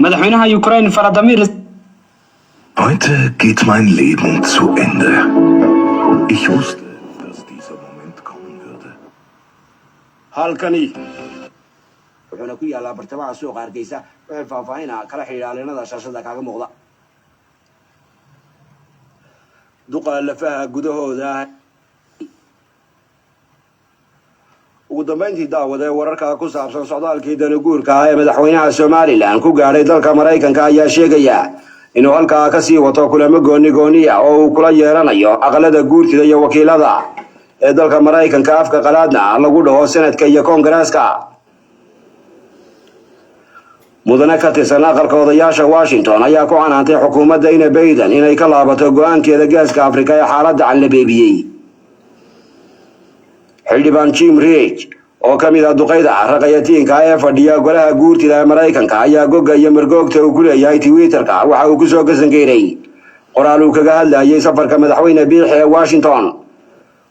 Madaxweynaha Ukraine Volodymyr Heute geht mein Leben zu Ende. Ich wusste, dass dieser Moment kommen würde. Halkani wuxuuna ku yaallaa bartamaha suuqa Hargeysa. Wixii faahfaahina kala xidhiidha shaashada kaaga muuqda. Duqa lafaha gudahooda. Ugu dambeyntii, daawade, wararka ku saabsan socdaalkii danaguurka ah ee madaxweynaha Somaliland ku gaadhay dalka Maraykanka ayaa sheegaya inuu halkaa kasii wato kulamo gooni gooniya oo uu kula yeelanayo aqalada guurtida iyo wakiilada ee dalka Maraykanka, afka qalaadna lagu dhaho Senadka iyo Koongareeska. Mudane ka tirsan aqalka odayaasha Washington ayaa ku canaantay xukuumadda ina Bayden inay ka laabato go-aankeeda Geeska Afrika ee xaaladda canlabeebiyey. Xildhibaan Jim Risch oo ka mid ah duqayda raqayatiinka ee fadhiya golaha guurtida ee Maraykanka ayaa gogga iyo margoogta uu ku leeyahay Twitterka waxa uu kusoo gasangeeray qoraal uu kaga hadlayay safarka madaxweyne Biixi ee Washington.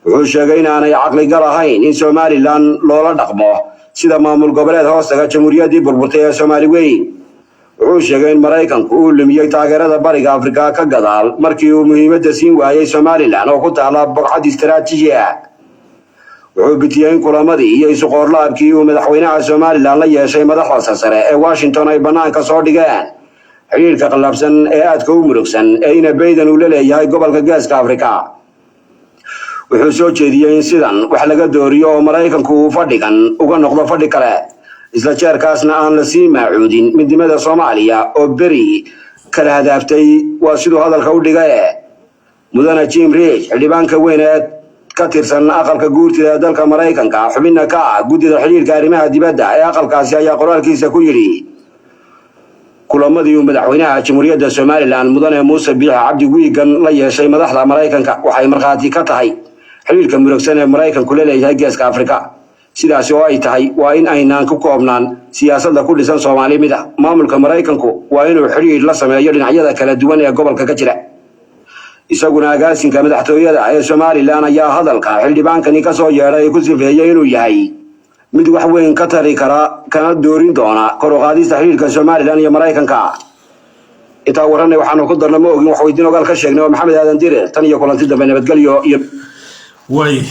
Wuxuu sheegay inaanay caqligal ahayn in Somaliland loola dhaqmo sida maamul goboleed hoostaga jamhuuriyaddii burburtay ee Soomaali weyn. Wuxuu sheegay in Maraykanku uu lumiyey taageerada Bariga Afrika ka gadaal markii uu muhiimadda siin waayey Somaliland oo ku taala bogcad istaraatiiji ah. Wuxuu bitiyey in kulamadii iyo isuqoorlaabkii uu madaxweynaha Somaliland la yeeshay madaxda sarsare ee Washington ay bannaanka soo dhigeen xidhiidhka qallabsan ee aadka u murugsan ee ina Bayden uu la leeyahay gobolka Geeska Afrika. Wuxuu soo jeediyey in sidan wax laga dooriyo oo Maraykanku uu fadhigan uga noqdo fadhi kale, isla jeerkaasna aan la sii maacuudin midnimada Soomaaliya oo beri kala hadaaftay, waa siduu hadalka u dhigaye. Mudane Jim Risch, xildhibaanka weyn ee ka tirsan aqalka guurtida ee dalka Maraykanka, xubinna ka ah guddida xidhiidhka arrimaha dibadda ee aqalkaasi, ayaa qoraalkiisa ku yidhi: "Kulamadii uu madaxweynaha Jamhuuriyadda Somaliland Mudane Muuse Biixi Cabdi wiigan la yeeshay madaxda Maraykanka waxay markhaati ka tahay xidhiidhka murugsan ee Maraykanku la leeyahay Geeska Afrika. Sidaasi oo ay tahay, waa in aynaan ku koobnaan siyaasadda ku dhisan Soomaali mid ah. Maamulka Maraykanku waa inuu xidhiidh la sameeyo dhinacyada kala duwan ee gobolka ka jira." Isaguna agaasinka madaxtooyada ee Somaliland ayaa hadalka xildhibaankani ka soo yeedhay ku sifeeyey inuu yahay mid wax weyn ka tari kara kana doorin doona kor u qaadista xidhiidhka Somaliland iyo Maraykanka. Intaa warranay waxaanu ku darna ma ogin, wax weydiin ogaal ka sheegnay oo Maxamed Aadan Dirir. Tan iyo kulanti dambe, nabadgelyo iyo Way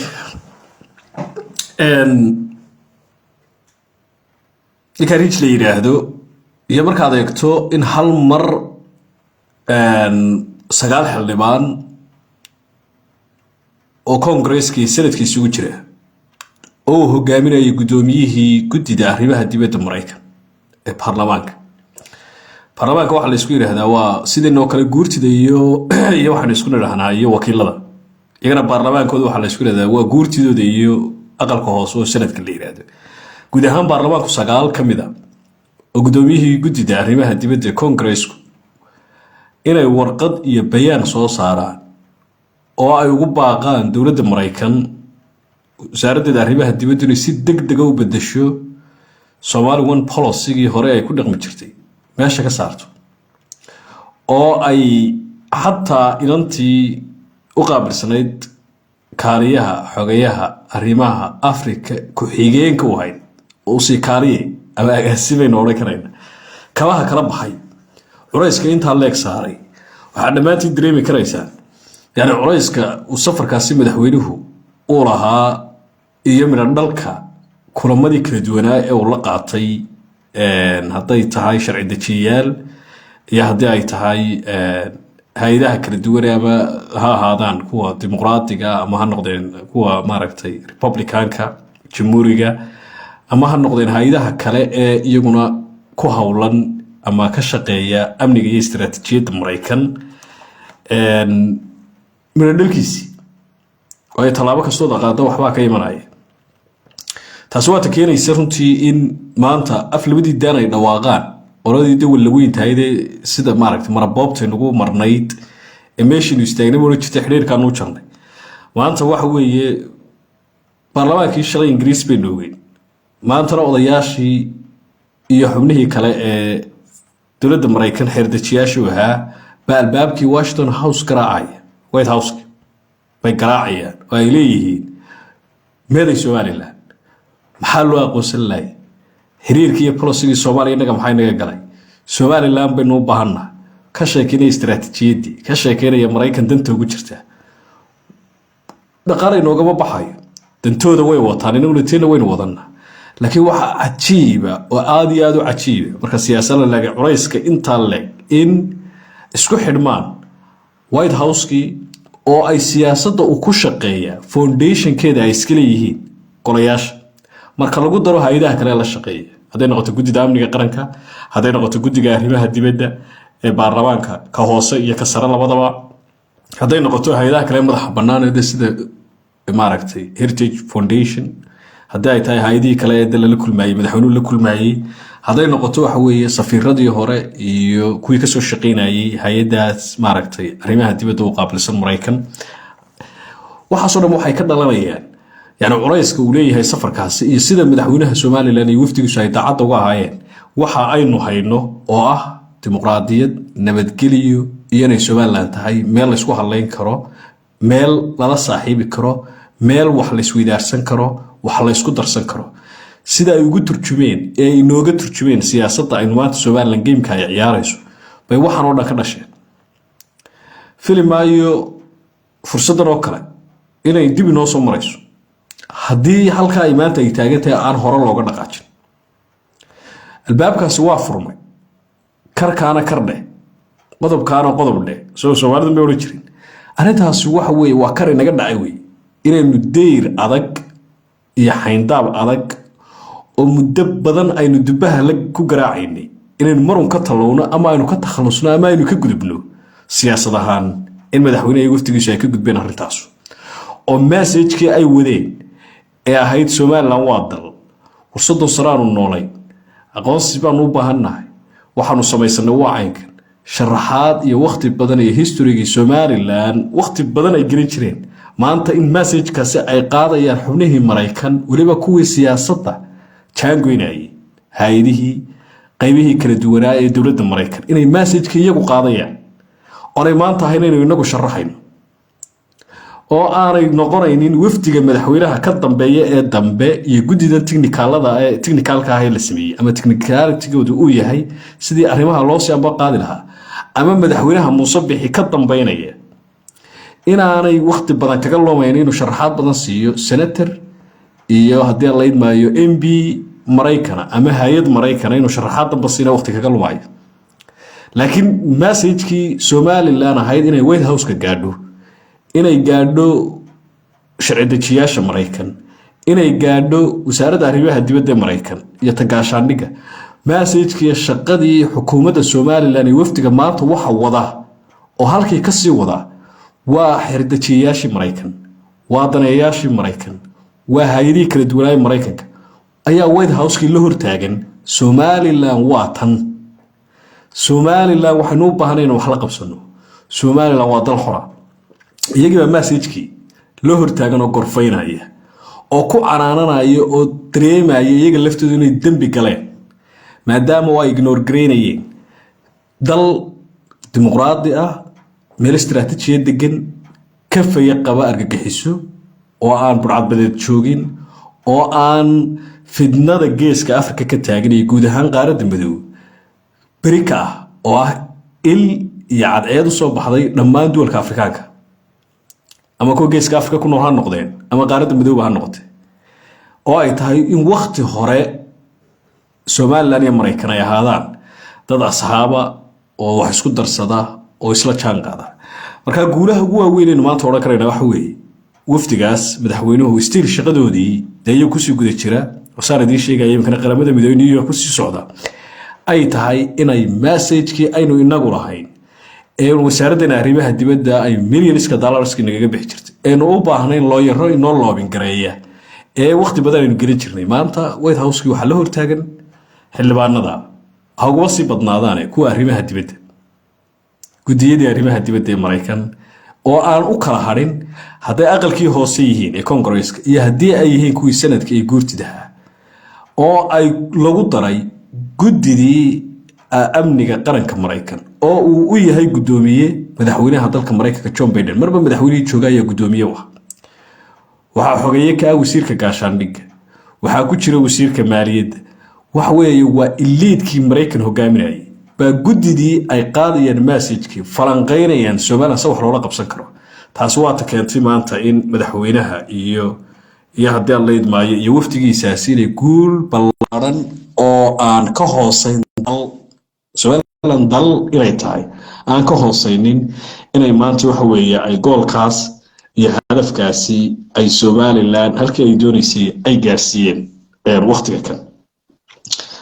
ninka Risch la yidhaahdo iyo markaad eegto in hal mar sagaal xildhibaan oo Congresskii sanadkii isugu jira oo uu hogaaminayay guddoomiyihii guddida arrimaha dibadda Maraykan ee baarlamaanka, waxaa la isku yidhaahdaa waa sideenoo kale guurtida iyo waxaanu isku nidhahnaa iyo wakiilada. Iyagana baarlamaankooda waxaa la isku yidhahdaa waa guurtidooda iyo aqalka hoose oo sanadka la yidhaahdo. Guud ahaan baarlamaanku sagaal ka mid a oo guddoomiyihii guddida arrimaha dibadda ee Congressku inay warqad iyo bayaan soo saaraan oo ay ugu baaqaan dowladda Maraykan, wasaaraddeeda arrimaha dibaddu, inay si deg dega u bedesho. Somali One policygii hore ay ku dhaqmi jirtay meesha ka saarto, oo ay xataa inantii u qaabilsanayd kaaliyaha xogayaha arrimaha Africa ku-xigeenka u ahayd oo usii kaaliye ama agaasibaynu odhan karayna kabaha kala baxay, culayska intaa leeg saaray. Waxaa dhammaantiin dareemi karaysaa, yani, culayska uu safarkaasi madaxweynuhu uu lahaa iyo midho dhalka kulamadii kala duwanaa ee uu la qaatay, hadday tahay sharci dejiyayaal iyo haddii ay tahay hay-adaha kala duwan, ama ha ahaadaan kuwa dimuqraadiga ama ha noqdeen kuwa, maaragtay, Republicanka, Jamhuuriga, ama ha noqdeen hay-adaha kale ee iyaguna ku howlan ama ka shaqeeya amniga iyo istaraatiijiyadda Maraykan. Midho dhalkiisii, waayo tallaabo kastoo qaada waxbaa ka imanaya. Taasi waata keenaysa runtii in maanta af labadii daan ay dhawaaqaan qoladii dawal lagu intahaydee, sida, maaragtay, maraboobtay nagu marnayd ee meeshiinu istaagnay odhan jirtay xidhiirkaanu u jarnay. Maanta waxa weeye baarlamaankii shalay Ingiriis bay noogeen, maantana odayaashii iyo xubnihii kale ee dowladda Maraykan xeerdejiyaashu ahaa baa albaabkii Washington House garaacaya, White House bay garaacayaan oo ay leeyihiin: "Meeday Somaliland? Maxaa loo aqoonsan laayay? Xiriirkii iyo policygii Soomaaliya innaga maxaa inaga galay? Somaliland baynu u baahannaha." Ka sheekeynaya istaraatiijiyaddii, ka sheekeynaya Maraykan danta ugu jirta. Dhaqaala inoogama baxayo, dantooda way wataan, inaguna teena waynu wadanaa. Laakiin waxa cajiiba oo aada iyo aada u cajiiba marka siyaasada leega culayska intaa leeg in isku xidhmaan White House-kii oo ay siyaasadda uu ku shaqeeya foundationkeeda ay iska leeyihiin golayaasha, marka lagu daro hay-adaha kale la shaqeeya, hadday noqoto Guddida Amniga Qaranka, hadday noqoto Guddiga Arrimaha Dibadda ee baarlamaanka ka hoose iyo ka sare labadaba, hadday noqoto hay-adaha kale madaxa bannaan ee sida, maaragtay, Heritage Foundation, haddii ay tahay hay-adihii kale ee de lala kulmaayey, madaxweynuhu la kulmaayey, hadday noqoto, waxa weeye, safiiradii hore iyo kuwii kasoo shaqaynayey hay-addaas, maaragtay, arrimaha dibadda u qaabilsan Maraykan, waxaasoo dhan waxay ka dhalanayaan, yani, culayska uu leeyahay safarkaasi iyo sida madaxweynaha Somaliland iyo wafdigiisu ay daacadda uga ahaayeen waxa aynu hayno oo ah dimuqraadiyad, nabadgeliyo iyo inay Somaliland tahay meel laysku hadlayn karo, meel lala saaxiibi karo, meel wax laysweydaarsan karo, wax laysku darsan karo. Sida ay ugu turjumeen ee ay inooga turjumeen siyaasadda aynu maanta Somaliland gameka ay ciyaarayso bay waxaan oo dhan ka dhasheen. Fili maayo fursaddan oo kale inay dib inoo soo marayso haddii halkaa ay maanta ay taagan tahay aan hore looga dhaqaajin. Albaabkaasi waa furmay, karkaana kar dheh, qodobkaana qodob dheh, soo Soomaalida may odhan jirin? Arrintaasi waxa weeye waa kar inaga dhacay wey, inaynu deyr adag iyo xayndaab adag oo muddo badan aynu dubbaha la ku garaacaynay inaynu marun ka tallowno ama aynu ka takhallusno ama aynu ka gudubno siyaasad ahaan, in madaxweyneha iyo waftigiisu ay ka gudbeen arrintaasu oo messagekii ay wadeen ee ahayd Somaliland waa dal, war 30 sano aanu noolay, aqoonsi baanu u baahannahay, waxaanu samaysanay waa caynkan, sharaxaad iyo wakhti badan iyo historygii Somaliland wakhti badan ay gelin jireen, maanta in messagekaasi ay qaadayaan xubnihii Maraykan, weliba kuwii siyaasadda jaangoynayay, hay-adihii qaybihii kala duwanaa ee dowladda Maraykan, inay messagekii iyagu qaadayaan oonay maanta ahayn inaynu inagu sharaxayno, oo aanay noqonaynin wafdiga madaxweynaha ka dambeeya ee dambe iyo guddida technicalada ee technicalka ah ee la sameeyey ama technicalitygoodu uu yahay sidii arrimaha loo sii amba qaadi lahaa, ama madaxweynaha Muuse Bixi ka dambeynaya, inaanay wakhti badan kaga lumayn inuu sharaxaad badan siiyo senator iyo haddii la idmaayo MP Maraykana ama hay-ad Maraykana, inuu sharaxaad danba siina waqti kaga lumayo. Laakiin messagekii Somaliland ahayd inay White House-ka gaadho, inay gaadho sharci dejiyaasha Maraykan, inay gaadho Wasaaradda Arrimaha Dibadda ee Maraykan iyo tagaashaandhigga, messagekii shaqadii xukuumadda Somaliland iyo wafdiga maanta waxa wada oo halkii kasii wada waa xerdejiyayaashii Maraykan, waa daneeyayaashii Maraykan, waa hay-adihii kala duwanaaya Maraykanka ayaa White House-kii la hortaagan: "Somaliland waa tan, Somaliland waxaynu u baahnay inu wax la qabsano, Somaliland waa dal xora." Iyagii baa messagekii la hortaagan oo gorfaynaya. Oo ku canaananaya oo dareemaya iyaga laftoodu inay dembi galeen, maadaama waa ignore gareynayeen dal dimuqraadi ah, meel istaraatiijiya degan, ka faya qaba argagixiso, oo aan burcadbadeed joogin, oo aan fidnada Geeska Afrika ka taagan iyo guud ahaan Qaaradda Madow beri ka ah, oo ah il iyo cadceed u soo baxday dhammaan duwalka Afrikaanka, ama kuwa Geeska Afrika ku nool ha noqdeen ama Qaaradda Madowba ha noqotee, oo ay tahay in wakti hore Somaliland iyo Maraykan ay ahaadaan dad asxaaba oo wax isku darsada oo isla jaan qaada. Marka guulaha ugu waaweyn aynu maanta odhan karayna waxa weeye wafdigaas madaxweynuhu still shaqadoodii dee iyagu kusii guda jira, oo saan idiin sheegaya iminkana Qaramada Midoobey New York kusii socda, ay tahay inay messagekii aynu inagu lahayn ee wasaaraddeena arrimaha dibadda ay millionska dollarski nagaga bixi jirtay, eenu u baahnayn lawyero inoo lobbying gareeya, ee waqti badan aynu gelin jirnay, maanta White House-kii waxaa la hortaagan xildhibaanada, ha uguma sii badnaadaane kuwa arrimaha dibadda, guddiyadii arrimaha dibadda ee Maraykan, oo aan u kala hadhin hadday aqalkii hoose yihiin ee Congresska iyo haddii ay yihiin kuwii Senate-ka iyo guurtidaha, oo ay lagu daray guddidii amniga qaranka Maraykan, oo uu u yahay guddoomiye madaxweynaha dalka Maraykanka John Biden. Marba madaxweynihii jooga ayaa guddoomiye u ah. Waxaa xogeeye ka ah wasiirka gaashaandhigga, waxaa ku jira wasiirka maaliyadda. Waxa weeye waa elite-kii Maraykan hogaaminayay baa guddidii ay qaadayaan messagekii, falanqaynayaan Somaliland se wax loola qabsan karo. Taasi waata keentay maanta in madaxweynaha iyo haddii aan la idmaayo iyo wafdigiisaasi inay guul ballaaran oo aan ka hooseyn dal Somaliland dal inay tahay aan ka hooseynin inay maanta waxa weeye ay goalkaas iyo hadafkaasi ay Somaliland halkii ay dooneysay ay gaarsiiyeen waktiga kan,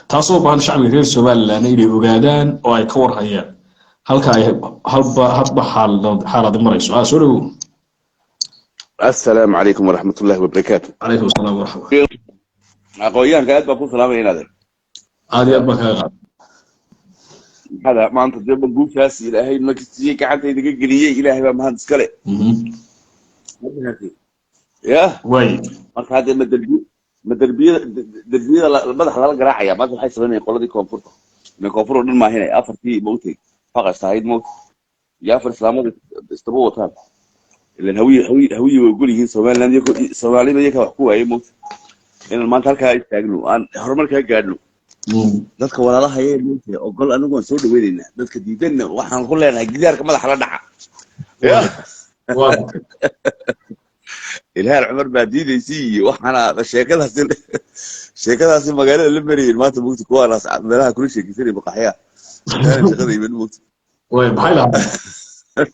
taasoo baahan shacbiga reer Somaliland inay ogaadaan oo ay ka warhayaan halka ay halba hadba xaaladi marayso. Soo dhawow. Asalaamu calaykum waraxmatullahi wabarakaatu. Calaykum asalaam waraxmat. Aqoonyahanka aad baan ku salaamaya inaade. Aad iyo aad baan kaga qaad. Maxada maanta dee guushaas Ilaahay markii gacantayda ka geliyey, Ilaahay baa mahad iskale ya. Way. Marka hadda ma derbiyada derbiyada madaxa lala garaacaya maanta waxay samaynayaan qoladii koonfurta. Ime koonfur oo dhan maahinay, afartii mawtay faqas ahayd mawt iyo afar islaamada isdaba wataan, ilan Hawiye way ogol yihiin Somaliland iyo Soomaalida iyakaa wax ku waayay mawt, inaan maanta halkaa istaagno, aan horumarkaa gaadhno. Dadka walaalahayee mawtay ogol anigu waan soo dhaweynaynaa, dadka diidanna waxaan ku leenahay gidaarka madaxa la dhaca ya. Ilhaan Cumar baa diidaysay iyo waxaana sheekadaasi magaalada la marayeen maanta mugti, kuwaanaas meelaha kula sheekeysanay maqaxyaha shaqada iman mugti. Way, maxay lahaa?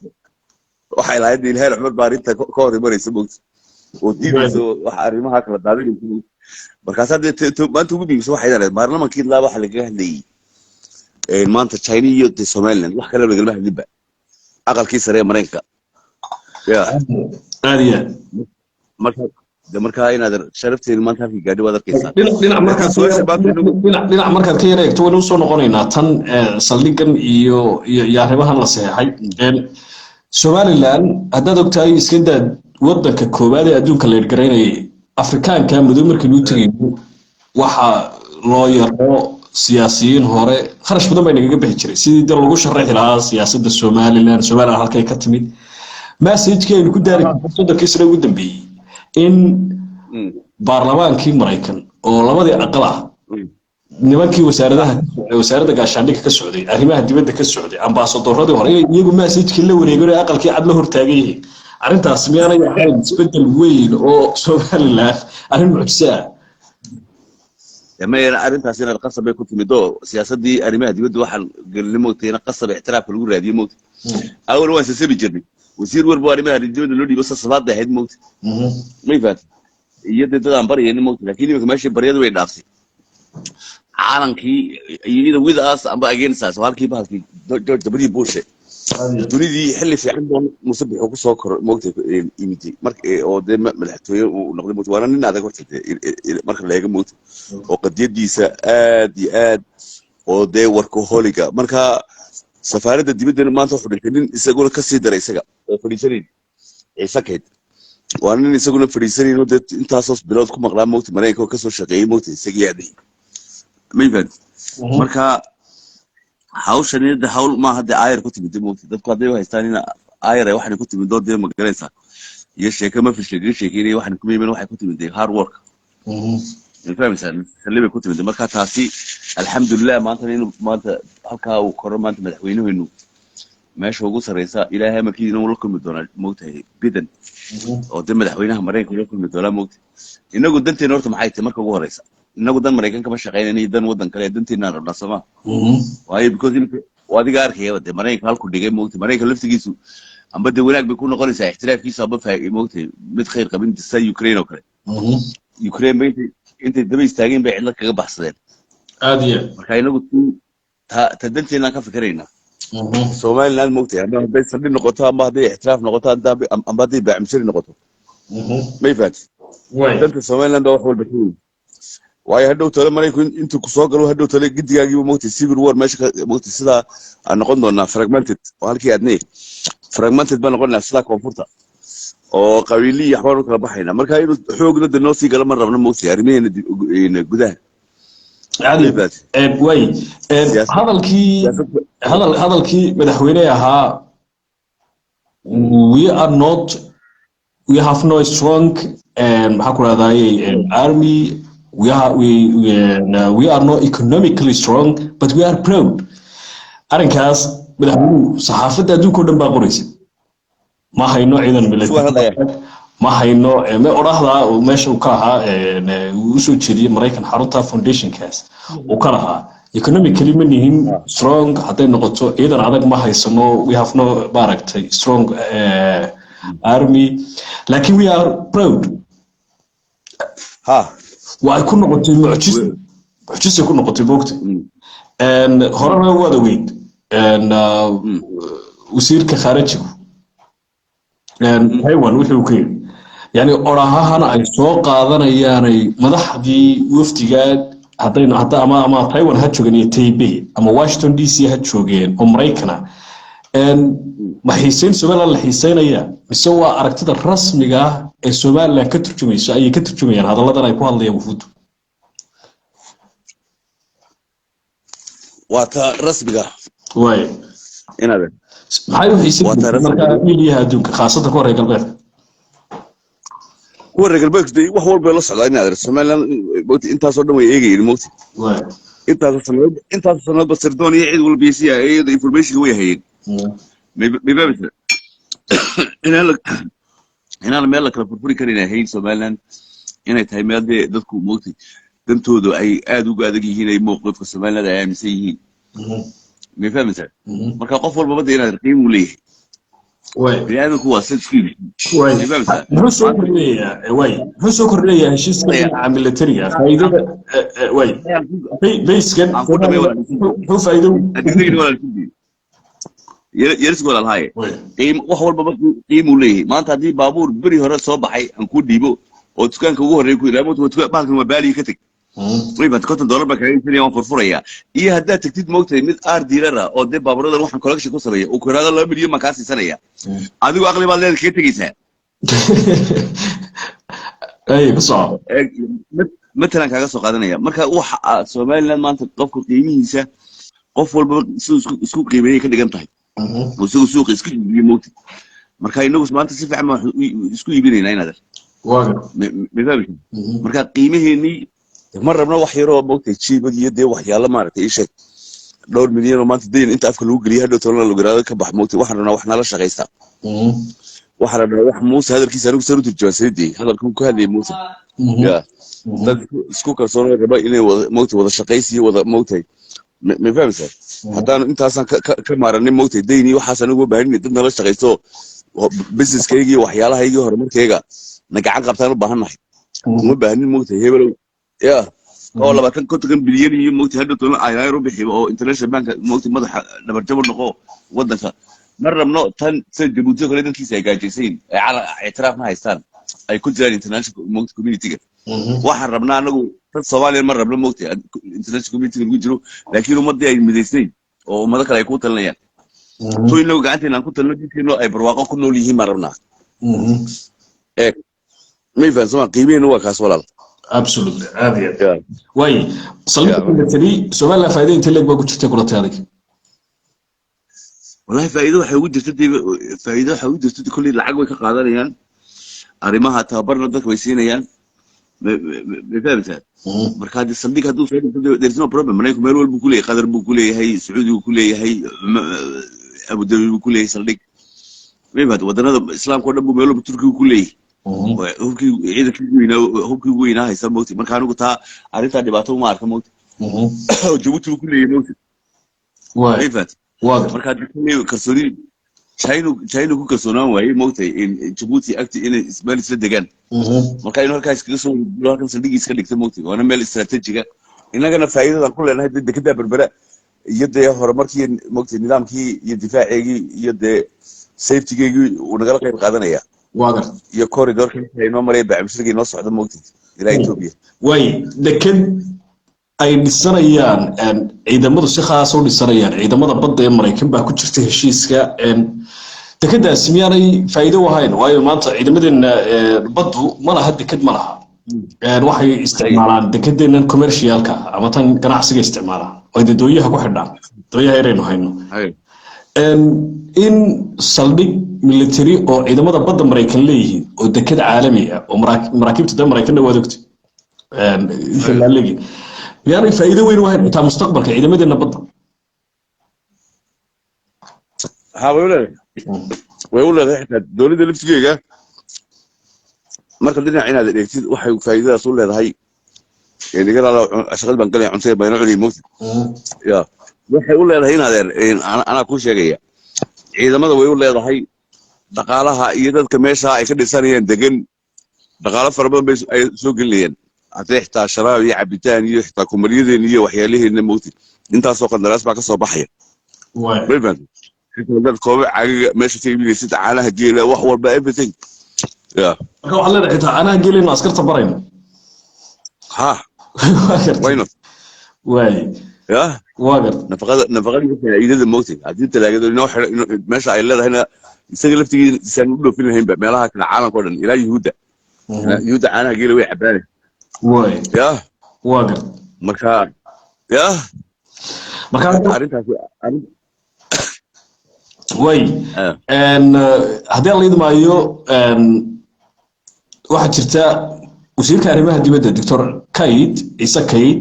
Waxay lahayd Ilhaan Cumar baa arrinta ka hor imanaysa mugti oo diidaysa wax arrimaha kala daadinaysa mugti. Markaasaa dee maanta ugu muhiimsan waxay leedahay baarlamaankii laa waxa lagaga hadlayay maanta China iyo de Somaliland, wax kale lagalama hadlinba aqalkii sare ee Maraykanka ya. Aad iyo aad. Marka de markaa inaad sharafteeni maanta halkii gaadhi waad arkaysaa. Dhinac markaad dhinac markaad ka yar eegto, waynu usoo noqonaynaa tan saldhigan iyo arrimahan la saxeexay. Somaliland haddaad ogtahay, iska daa waddanka koowaad ee adduunka la hirgaraynayay Afrikaanka madow, markii luu tegayno waxa loo yaro siyaasiyiin hore kharash badan bay nagaga bixi jiray sidii de lagu sharaxi lahaa siyaasadda Somaliland, Somaliland halkay ka timid, messagekii aynu ku daari 30-kii sano ugu dambeeyey, in baarlamaankii Maraykan oo labadii aqal ah, nimankii wasaaradaha, wasaaradda gaashaandhigga ka socday, arrimaha dibadda ka socday, ambaasadoradii hore, inay iyagu messagekii la wareegeen oo aqalkii Cad la hortaagan yihiin. Arrintaas miyaanay ahayn isbeddel weyn oo Somaliland arrin mucjise ah? Maya, arrintaas inaad qasab bay ku timid oo siyaasaddii arrimaha dibadda waxaan gelinay moogtay in qasab ixtiraafka lagu raadiyo moogtay. Awal waan sasabi jirnay, wasiir walba arrimaha dibadda loo dhiibo sasabaad bay ahayd moogtay, may fahatay? Iyo dee dad aan baryaynin moogtay, laakiin iminka meeshii baryadu way dhaaftay. Caalamkii either with us amba against us, halkii bahalkii George W Bush dunidii xilli fiican baa Muuse Bixi ku soo koro moogtay, imidi marka oo dee madaxtooye uu noqday moogtay. Waana nin adag horta dee marka la eego moogtay, oo qadiyadiisa aad iyo aad oo dee workaholic-ga. Marka safaaradda dibaddana maanta wuxuu dhintay nin isaguna kasii daray isaga oo fadhiisanayn Ciise Kayd. Waa nin isaguna fadhiisanayno dee, intaasoo bilood ku maqlaa, moogta, Maraykanka oo kasoo shaqeeyey, moogta, isagii aaday, ma fahanti? Marka hawshani de hawl maaha dee aayar ku timid, moogta. Dadku hadday u haystaan in aayar ay waxani ku timid oo dee, magaranaysaa, iyo sheeko ma fish lagaga sheekeynaya, waxani kuma iman. Waxay ku timid dee hard work, ma fahmaysaa? Salli bay ku timid. Marka taasi alxamdulilah, maantana inuu maanta halkaa uu koro, maanta madaxweynuhenu meesha ugu sarreysa, Ilaahay amarkiina uu la kulmi doonaa, moogtahay, Biden oo dee madaxweynaha Maraykanka ula kulmi doonaa, moogtahay. Inagu danteena horta maxay tahay marka ugu horeysa? Inagu dan Maraykan kama shaqeynayna iyo dan waddan kale, danteenaan rabnaa, sooma? Waayo, because imika waa adiga arkaya dee Maraykanka halku dhigay, moogtahay. Maraykanka laftigiisu amba dee wanaag bay ku noqonaysaa ixtiraafkiisu, amba moogtahay, mid khayr qabin, sida Ukraine oo kale. Ukraine ba intay daba istaageen bay cidla kaga baxsadeen. Aad iyo. Marka inagu ta danteenaan ka fikiraynaa. Somaliland, moogtahay, ama hadday saldhig noqoto, ama hadday ixtiraaf noqoto, amba hadday baacmishari noqoto, may fahanti? Danta Somaliland baa wax walba ka weyn, waayo hadhow tole Maraykanku intuu kusoo galo, hadhow tole gidigaagiiba, moogtay, civil war meesha ka, moogtay, sidaa aan noqon doonaa fragmented oo halkii aadnay fragmented baan noqonaa, sidaa koonfurta oo qabiili iyo waxbaan u kala baxaynaa. Marka inuu xoogna de noo sii galo ma rabno, moogtay, arrimaheena gudaha. Caadi way. Hadalkii hadalkii madaxweyne ahaa "We are not, we have no strong," maxaa ku rahdaye, "army, we are not economically strong, but we are proud." Arrinkaas madaxweynuhu saxaafadda adduunka o dhan baa qoraysa. Ma hayno ciidan military, ma hayno me odhaahdaa uu meesha uu ka lahaa, uu usoo jeediyey Maraykan xarunta foundationkaas uu ka lahaa, "Economically ma nihin strong, hadday noqoto ciidan adag ma haysano, we have no, maaragtay, strong army, laakiin we are proud." Ha. Waa ay ku noqotay mucjis, mucjisay ku noqotay, moogta. Horena waad ogeyd wasiirka khaarijigu Taiwan wuxuu ka yidhi, yani odhahahana ay soo qaadanayaanay madaxdii wafdigaa, haddaynu hadda ama Taiwan ha joogeen iyo Taipei ama Washington DC ha joogeen oo Maraykana, ma xiiseyn Somaliland la xiiseynaya mise waa aragtida rasmiga ah ee Somaliland ka turjumayso ayay ka turjumayaan hadalladan ay ku hadlayaan wufuuddu? Waa ta rasmiga. Waay. Inaad maxay u Waa ta xiiseyn rasmiga. Marka miidiyaha adduunka, khaasatan kuwa reer galbeedka? Kuwa reer galbeedku dee wax walba la socdaa, inaad Somaliland, moogta, intaasoo dhan way eegayeen, moogta. Intaasoo sanadoodba sirdoon iyo cid walba iyo CIA iyada information way hayeen. Mayfahmaysaa inaan meel la kala furfuri karin ahayn Somaliland, inay tahay meel dee dadku, moogtay, dantoodu ay aad uga adag yihiin, ay mowqifka Somaliland ay aaminsan yihiin, may fahmaysaa? Marka qof walbaba dee inaad qiim u leeyahay. Bini aadamku waa sad isku yimid, may fahmaysaa? Muxuu soo kordhinayaa? Waay, muxuu soo kordhinayaa heshiiska dhinaca militariga, faa'iidada waay bayskan? Aan ku dhamay walaal. Muxuu faa'iido? Adigdegni walaal, yerisku walaal haye. Qiim wax walbaba qiim uu leeyahay. Maanta haddii baabuur beri hore soo baxay aan kuu dhiibo oo dukaanka ugu horreeya ku yidhaha, moogta, waa bahalkan waa baaliyi, ka teg, way $50 baan kaaga iibsanaya, waan furfurayaa, iyo haddaad tagtid, moogtahay, mid art dealer ah oo dee baabuuradan waxaan collection ku sameeya uu ku yidhahdo 2 milyan baan kaa siisanaya, adigu aqli baad leeda kaga tegeysaa. Ay ku soco. Matalan kaaga soo qaadanaya. Marka waxa Somaliland maanta qofka qiimihiisa, qof walba siduu isku qiimeeyay ka dhigan tahay oo isagu suuqa isku iibiyo, moogta. Marka inagu maanta si fiican baan isku iibinaynaa, inaad ma fahmaysa? Marka qiimaheenii ma rabno wax yaroo, moogtay, jiibad iyo dee waxyaalo, maaragtay, ii sheeg, dhowr milyan oo maanta dayn inta afka lagu geliyo, hadhow tolana lagu yiraahdo ka bax, moogtay. Waxaan rabnaa wax nala shaqaysta. Waxaan rabnaa wax Muuse hadalkiisa anigu san u turjumaan hadalka uu ku hadlayay Muuse, ya dad isku kalsoon oo raba inay wada, moogtay, wada shaqaysi iyo wada, moogtay, ma fahmaysaa? Haddaanu intaasaan ka maaranin, moogtay, dayn iyo waxaas anigu ma baahnina, dad nala shaqaysto oo businesskayga iyo waxyaalahaygii horumarkayga na gacan qabtaan u baahannahay. Uma baahnin, moogtay, hebelow ya oo 20 50 bilyan iyo, moogtay, hadhow toban ayr u bixiba oo international bank, moogtay, madaxa dhabarjabo noqo waddanka. Ma rabno tan sida Jabuuti oo kale, dadkiisa ay gaajaysayin, ay ictiraaf ma haystaan, ay ku jiraan international, moogtay, community-ga. Waxaan rabnaa anagu dad Soomaaliya ma rabno, moogtay, international community-ga lagu jiro, laakiin ummadii ay midaysnayn oo ummado kale ay ku talinayaan, to inagu gacanteena aan ku talino, jidkeenu ay barwaaqo ku nool yihiin baan rabnaa. Eeg, may fahansama? Qiimeenu waa kaas, walaal. Absolutely, aad iyo aad. Waay, saldhigga military Somaliland faa'iido intee leeg baa ku jirtay kula tahay adig? Wallahi faa'iido waxay ugu jirta dee, faa'iido waxay ugu jirta kolley lacag way ka qaadanayaan, arrimaha tababarna dadka way siinayaan. Ma fahamtaa? Marka haddii saldhig hadduu soo dhigto, there is no problem. Maraykanku meel walbuu ku leeyahay, Qatar buu ku leeyahay, Sacuudigu ku leeyahay, Abu Dhabi buu ku leeyahay saldhig. Ma fahamta? Waddanada Islaamka oo dhan buu meel walba, Turkigu ku leeyahay. Hubkii ciidankii ugu weynaa, hubkii ugu weynaa haysa mogti. Marka anigu taa arrintaa dhibaato uma arka mogti. Jabuuti buu ku leeyahay mogti. Ma fahamta? Marka haddii kolley kalsooni China ku kalsoonaan waayey mogtay in Jabuuti agti inay meel isla degaan. Marka inuu halkaas iskaga soo guuro, halkan saldhigii iska dhigta mogtay, waana meel istaraatiijiga. Innagana faa'iidadan ku leenahay dee dekedaa Berbera iyo dee horumarkii mogtay, nidaamkii iyo difaaceegii iyo dee safetygeygii uu nagala qayb qaadanaya. Waa garta. Iyo corridorka inoo maraya, bacmushriga inoo socda mogtay ilaa Ethiopia. Waay, deked ay dhisanayaan ciidamadu, si khaas u dhisanayaan ciidamada badda ee Maraykan baa ku jirta heshiiska. Dekedaasi miyaanay faa'iido u ahayn? Waayo maanta ciidamadeenna baddu ma laha deked, ma laha. Waxay isticmaalaan dekedeennan commercialka ama tan ganacsiga isticmaalaan oo ay dee dooyaha ku xidhaan, dooyaha yaraynu hayno. In saldhig military oo ciidamada badda Maraykan leeyihiin oo deked caalami ah oo maraakiibta dee Maraykanna waad ogtay inta laalegi, miyaanay faa'iido weyn u ahayn xitaa mustaqbalka ciidamadeena badda? Ha, way u leedahay, way u leedahay. Xitaa dowladda laftigeega marka dhinac inaad eegtid, waxay faa'iidadaas u leedahay. Shaqad baan galaya, cuntada bayna cunay mogta. Ya, waxay u leedahay in adeer anaa kuu sheegaya, ciidamada way u leedahay, dhaqaalaha iyo dadka meesha ay ka dhisanayaan degan dhaqaalo fara badan bay ay soo gelinayaan, haddii xitaa sharaab iyo cabitaan iyo xitaa kumaryadeen iyo waxyaalaheena mogta, intaasoo qandaraas baa ka soo baxaya. May fahamtay? Xitaa dad koobo cagaga meesha ka iibinaysid, caanaha geela, wax walba, everything, ya. Marka waxaad leedahay xitaa caanaha geelinu askarta barayno? Ha, why not? Waay. Ya. Waa garta. Nafaqada iyo faa'iidada moogtay haddii talaagado inoo xidho meesha ay leedahayna, isaga laftigiisaan u dhoofin lahaynba meelaha kale caalamka oo dhan ilaa Yuhuudda. Yuhuudda caanaha geela way cabaane. Ya. Waa garta. Marka ya. Marka arrintaasi way, haddii aan la idmaayo, waxaa jirta wasiirka arrimaha dibadda, Doctor Kayd, Ciise Kayd,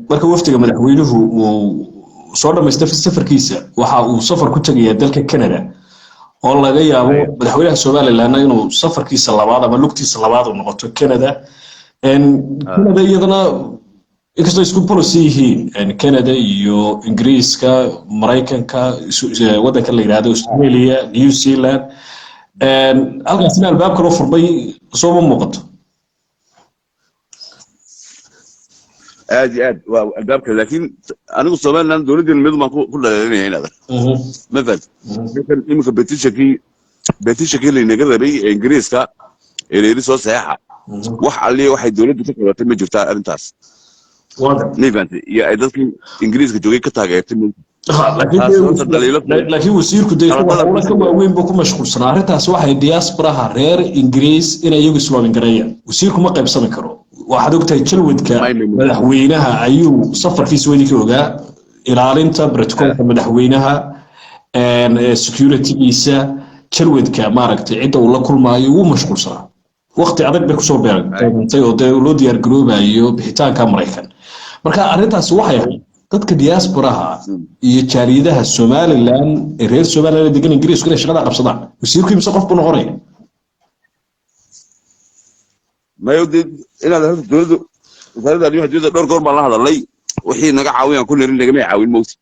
marka wafdiga madaxweynuhu uu soo dhamaystay safarkiisa, waxa uu safar ku tegayaa dalka Canada, oo laga yaabo madaxweynaha Somalilandna inuu safarkiisa labaad ama lugtiisa labaad uu noqoto Canada. Canada iyadana inkastoo isku policy yihiin Canada iyo Ingiriiska, Maraykanka, waddanka la yidhaahdo Australia, New Zealand, halkaasina albaab kaloo furmay sooma muuqato? Aad iyo aad waa albaabka, laakiin anigu Somaliland dowladdeena mid baan ku dhaleelinaya inaad ma fahamtid. Iminka petitionkii laynaga rabay ee Ingiriiska ee layidhi soo saxeexa, wax alliya waxay dowladdu ka qabatay ma jirtaa arrintaas. Ma fahamtay? Iyo ay dadkii Ingiriiska joogay ka taageertay. Laakiin wasiirku dee howlo ka waaweyn buu ku mashquulsanaa. Arrintaas waxay diasporaha reer Ingiriis inay iyagu isloomin gareeyaan, wasiirku ma qaybsami karo. Waxaad ogtahay jalwadka madaxweynaha ayuu safarkiisa wadi ka ogaa, ilaalinta protocolka madaxweynaha, securitygiisa, jalwadka maaragtay cidda uu la kulmaayo, wuu mashquulsanaa. Waqti adag bay kusoo beegantay oo dee loo diyaar garoobayo bixitaanka Maraykan. Marka arrintaasi waxay ahayd dadka diasporaha iyo jaaliyadaha Somaliland ee reer Somaliland degan Ingiriisku inay shaqada qabsadaan. Wasiirku imse qof buu noqonaya? Mayo dee, inaad horta dowladda, wasaaradda arrimaha dibadda dhowr goor baan la hadalnay, wixii naga caawiyaan ku nirin, nagamay caawin mogti.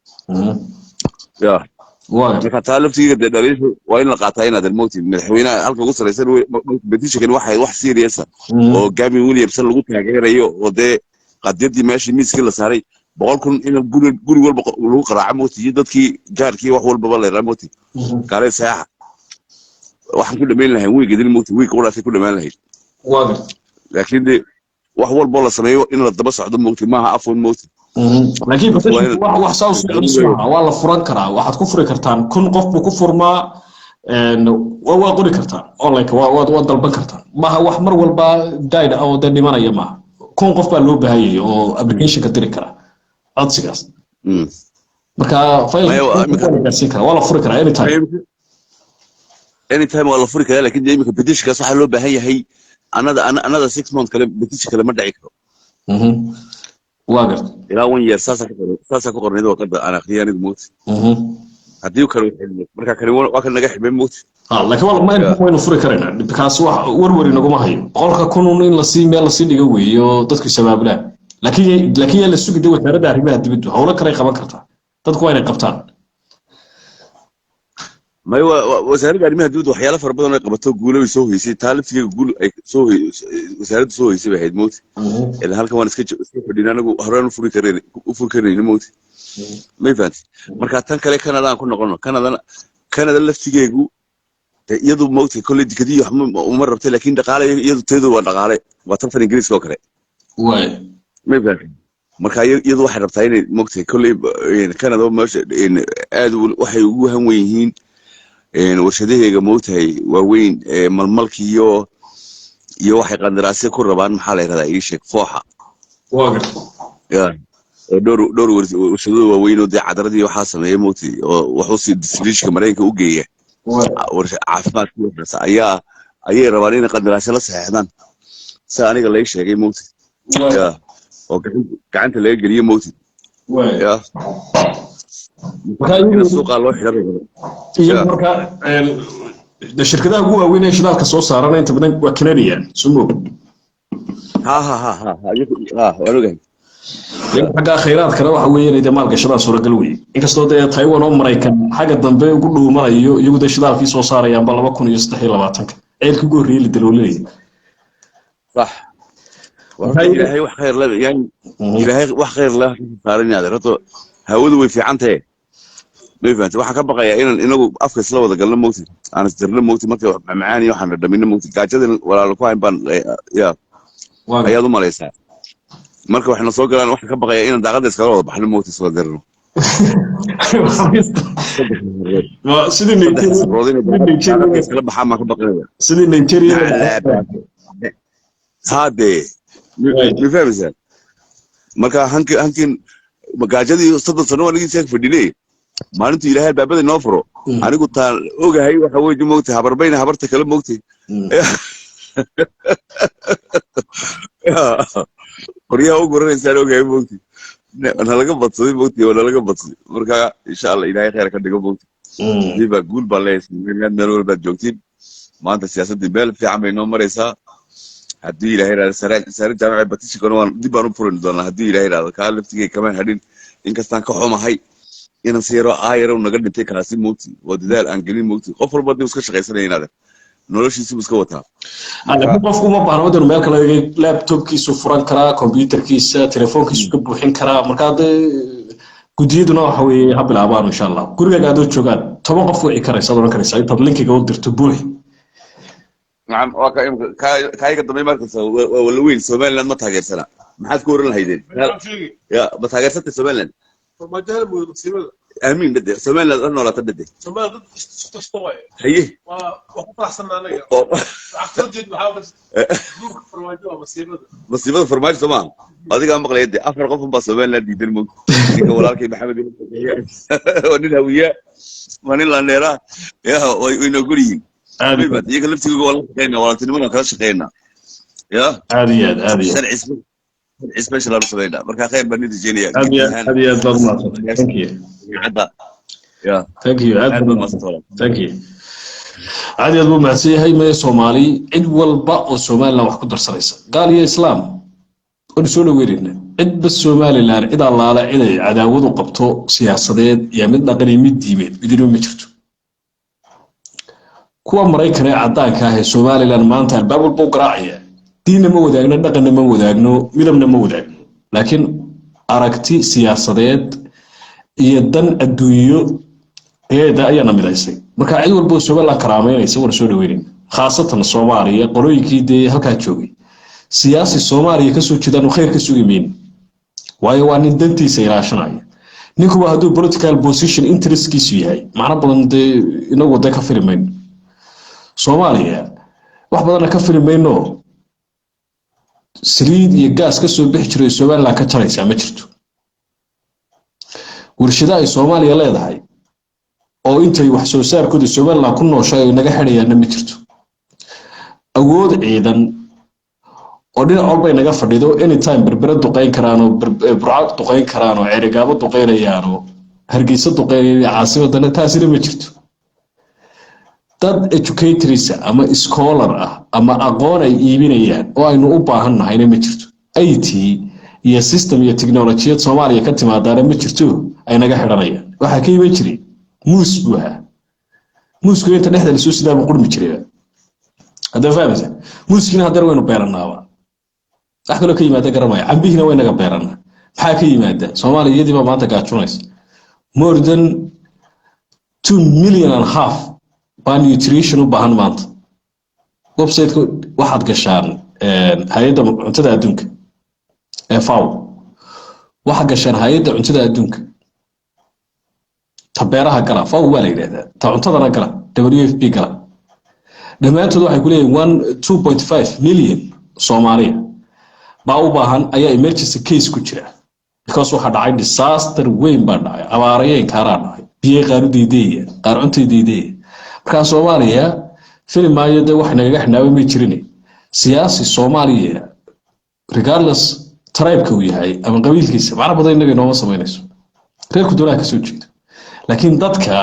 Ya, marka taa laftigiga dee dhaliishu waa in la qaataa inaad mogti. Madaxweynaha halka ugu sarraysan, petitionkan waxay wax serious ah oo Gavin Williamson lagu taageerayo, oo dee qadiyadii meeshii miiskii la saaray, 100,000 in guri guri walba lagu qaraaco mogti, iyo dadkii jaarkii wax walbaba la yidhaa mogti, gaalay saxa. Waxaan ku dhamayn lahayn wiig idin mogti, wiig quraasay ku dhamaan lahayd. Laakiin de wax walboo la sameeyo in la daba socdo mogti, maaha afwan mogti. Laakiin wax saa u socdo maaha, waa la furan karaa. Waxaad ku furi kartaan 1000 qof buu ku furmaa. Waa qori kartaa online, waa dalban kartaa. Maaha wax mar walba died oo dee dhimanaya maaha. 1000 qof baa loo baahanyay oo applicationka diri kara codsigaas. Marka Maya, file waa la gaarsiin karaa, waa la furi karaa anytime. Anytime waa la furi karaa, laakiin dee iminka petitionkaas waxaa loo baahan yahay another 6 months kale. Petition kale ma dhici karo. Waa garta. Ilaa one year saasaa ku qornayd warqadda aan akhriyay anigu, moogta. Haddii kale uu xidhmo, marka kani waa kan naga xidhmay, moogta. Ha, laakiin waa ma waynu furi karaynaa because wax warwari naguma hayo. 100,000 un in lasii meel lasii dhigo weeyo, dadku sabaabulaan. Laakiin yaa la sugi de wasaaradda arrimaha dibaddu howlo kale ay qaban kartaa, dadku waa inay qabtaan. May, wasaaradda arrimaha dibadda waxyaalo fara badan ay qabato, guulo bay soo hoysay. Taa laftigeega guul ay soo wasaaraddu soo hoysay bay ahayd, moogta. Ilaa halkan waan iska fadhina anagu, horaan u furi karayni, moogta. May fahanti? Marka tan kale Canada aan ku noqono. Canadana, Canada laftigeegu dee iyadu, moogta, kolley dikadii wax uma rabtay, laakiin dhaqaale iyadu teedu waa dhaqaale, waa tartan Ingiriiska oo kale. May fahanti? Marka iyadu waxay rabtaa inay, moogtay, kolley Canada meesha aad waxay ugu hanwen yihiin warshadaheega, moogtahay, waaweyn malmalki iyo waxay qandaraasyo ku rabaan, maxaa la yidhahdaa, ii sheeg, fooxa. Waa garta. Ya, oo dhowr warshado waaweyn oo dee cadaradii waxaa sameeya, moogtay, oo wuxuu si distributionka Maraykanka u geeya caafimaadka waxaas ayay rabaan inay qandaraasyo la saxeexdaan, sida aniga lay sheegay, moogtay. Ya, oo gacanta laga geliyo, moogtay. Ya. Marka in suuqa loo xidha bay rabaan. Iyagu marka de shirkadaha ugu waaweyn ee shidaalka soo saarana inta badan waa Canadian, soo moog. Ha ha ha ha ha, ha, waan ogahay. Iyagu xagga khayraadkana waxa weeye inay dee maalgashadaan suuragal weye, inkastoo dee Taiwan oo Maraykan xagga dambe ugu dhuumanayo, iyagu dee shidaalkii soo saarayaanba 2023-ka ceelkii ugu horreeyey la daloolinaya. Sax. Marka Ilaahay wax khayr leh, yani Ilaahay wax khayr leh saaran yahay. Horta hawadu way fiican tahay, may fahamtay? Waxaan ka baqayaa inaan inagu afka isla wada galno, moogtay, aan isdirno, moogtay, marka wax macaan iyo waxaan dhadhamino, moogtay, gaajada walaalo ku hayn baan ya ayaad u malaysaa. Marka waxayna soo galaan, waxaan ka baqayaa inaan daaqadda iskala wada baxno, moogtay, isla dirno. Waa sidii Saddex Nigeria sabrood inay sidii daaqadda Nigeria iskala baxaan baan ka baqanaya. Sidii Nigeria. Haadee, ma fahmaysaa? Marka hankin gaajadii 30 sano waa nagii fadhinay. Maalintuu Ilaahay albaabada inoo furo, anigu taan ogahay waxa weeye, moogtay, habarbayna habarta kale, moogtay, qoryaha u guranaysaan ogahay, moogtay, nalaga badsaday, moogtay, waa nalaga badsaday. Marka insha Allah Ilaahay khayr ka dhigo, moogtay. Viva, guul baan leeyahay Somaliland meel walbaad joogtiin. Maanta siyaasaddii meel fiican bay noo maraysaa haddii Ilaahay yidhahdo. Sare jaamaca petitionkana waan dib baan u furin doonaa haddii Ilaahay yidhahdo. Kaa laftigay kamaan hadhin, inkastaan ka xumahay inan si yaroo aayaro naga dhintay kaasi, moogti. Waa dadaal aan gelin, moogti. Qof walba dib iska shaqaysanaya inaade noloshiisibu iska wataa. Laakiin qofku uma baahna wadan meel kale, laptopkiisu furan karaa, computerkiisa, telefoonkiisu ka buuxin karaa. Marka dee guddiyaduna waxa weeye ha bilaabaan insha Allah. Gurigaaga adoo joogaan 10 qof wici karaysa, ad oran karaysaa intaad linkiga u dirto buuxi. Nacam, waa ka imka kaayaga dambe markasta waa wala weyn. Somaliland ma taageersana, maxaad ku oran lahaydeen? Ya, ma taageersantay Somaliland? Amiin dhade, Somaliland la noolaata dhade. Haye. Masiibada Farmaajo soo maaha? Adigaa maqlaya de, afar qof unbaa Somaliland diidan, moog. Ninka walaalkay Maxamed waa nin Hawiya, waa nin Laneera ya, way noo gol yihiin. Iyaga laftigooga waa la shaqeynaa, walaaltinimada kala shaqeynaa ya. Aad iyo aad, aad iyo aad. Sharci special aan u samaynaa. Marka khayr baan idin rajeynaya. Aad iyo aad, aad iyo aad baad umahadsantay. Thank you. Cadda ya. Thank you, aad aad baad baad umahadsantay. mahadsantahay. Thank you. Aad iyo aad buu mahadsan yahay. Maya, Soomaali cid walba oo Somaliland wax ku darsanaysa, gaal iyo islaam, waynu soo dhaweynayna. Cidba Somaliland, cid allaale ciday cadaawadu qabto siyaasadeed iyo mid dhaqan iyo mid diimeed midina ma jirto. Kuwa Maraykan ee caddaanka ah ee Somaliland maanta albaab walba u garaacaya, diinna ma wadaagno, dhaqanna ma wadaagno, midabna ma wadaagno, laakiin aragti siyaasadeed iyo dan adduunyo eeda ayaana midaysay. Marka cid walba oo Somaliland karaameynaysa waana soo dhaweynayna, khaasatan Soomaaliya qolooyinkii dee halkaa joogay. Siyaasi Soomaaliya kasoo jeedaanu khayr ka sugi mayno, waayo waa nin dantiisa ilaashanaya. Ninkuba hadduu political position interestkiisu yahay, macno badan dee inagu dee ka fili mayno. Soomaaliya wax badanna ka fili mayno. Saliid iyo gaas ka soo bixi jiray Somaliland ka jaraysaa ma jirto. Warshado ay Soomaaliya leedahay oo intay wax soo saarkooda Somaliland ku nooshahay ay naga xidhayaanna ma jirto. Awood ciidan oo dhinac walbay naga fadhido, anytime Berbere duqayn karaan oo Burco duqayn karaan oo Ceerigaabo duqaynayaan oo Hargeysa duqaynayaan, caasimadana, taasina ma jirto. Dad educators ama scholar ah ama aqoon ay iibinayaan oo aynu u baahan nahayna ma jirto. IT iyo system iyo technolojiyad Soomaaliya ka timaadaana ma jirto ay naga xidhanayaan. Waxaa ka iman jiray muus buu ahaa. Muusku inta dhexda lasoo sidaaba qurmi jiray, hadda fahmaysa? Muuskiina haddana waynu beeranaaba, wax kaloo ka yimaada garamaya. Cambihiina way naga beeranaa. Maxaa ka yimaada? Soomaaliya iyadii baa maanta gaajunaysa. More than 2.5 million baa nutrition u baahan maanta. Websiteka waxaad gashaan Hay-adda Cuntada Adduunka ee FAO, waxaad gashaan Hay-adda Cuntada Adduunka, ta beeraha gala, FAO waa la yidhahdaa, ta cuntadana gala, WFP gala. Dhammaantood waxay ku leeyihin 1 2.5 million Soomaaliya baa u baahan, ayaa emergency case ku jira, because waxaa dhacay disaster weyn baa dhacay, abaarayeen kaaraa dhacay, biyey qaar u diideeya, qaar cuntay diideeya. Markaa Soomaaliya fili maayo dee wax nagaga xidhnaaba may jirin. Siyaasi Soomaaliya, regardless tribeka uu yahay ama qabiilkiisa, macno badan innaga inooma samaynayso, reerku doonaha kasoo jeedo. Laakiin dadka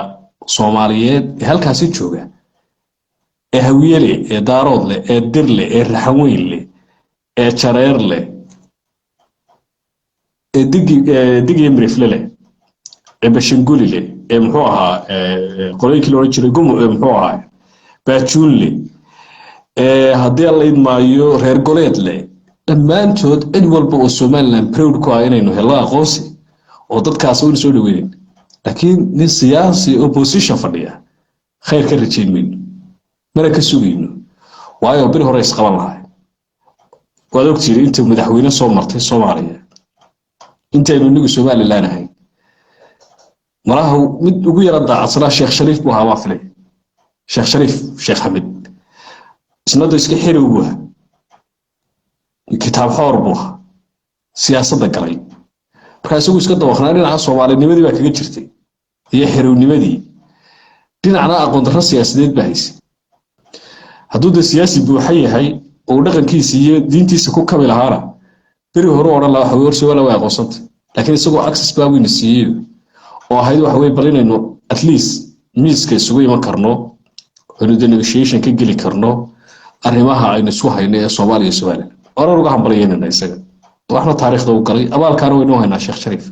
Soomaaliyeed ee halkaasi jooga, ee Hawiye leh, ee Daarood leh, ee Dir leh, ee Raxanweyn leh, ee Jareer leh, ee Digi Mirifle leh, ee Bashanguli leh, ee muxuu ahaa qolooyinkii la odhan jiray gumu, muxuu ahaa Baajuun leh, ee haddii la idmaayo reer goleed leh, dhammaantood cid walba oo Somaliland proud ku ah inaynu hello aqoonsi oo dadkaas waynu soo dhaweynin. Laakiin nin siyaasi opposition fadhiya khayr ka rajayn mayno, mana ka sugayno, waayo beri hore isqaban lahay. Waad ogtihiin inta madaxweyne soo martay Soomaaliya intaynu inagu Somaliland ahayn. Malaha mid ugu yara daacadsanaa Sheekh Shariif buu ahaa, waa filay, Sheekh Shariif Sheekh Xamed. Isnadu iska xiriw buu ahaa, kitaab xoor buu ahaa, siyaasadda galay. Markaa isagu iska dabaqnaa, dhinaca Soomaalinimadii baa kaga jirtay iyo xirownimadii, dhinacna aqoon darro siyaasadeed baa haysay. Hadduu dee siyaasi buuxa yahay oo dhaqankiisa iyo diintiisa ku kabi lahaana, beri hore odhan lahaa waxa war Somaliland way aqoonsantay. Laakiin isagoo access baa weyna siiyey oo ahayd waxa weye bal inaynu at least miiska isugu iman karno, aynu dee negotiation ka geli karno arrimaha aynu isku hayno ee Soomaaliya iyo Somaliland. Oran uga hambalyeynana isaga, waxna taariikhda u galay, abaalkaana waynu haynaa Sheekh Shariif.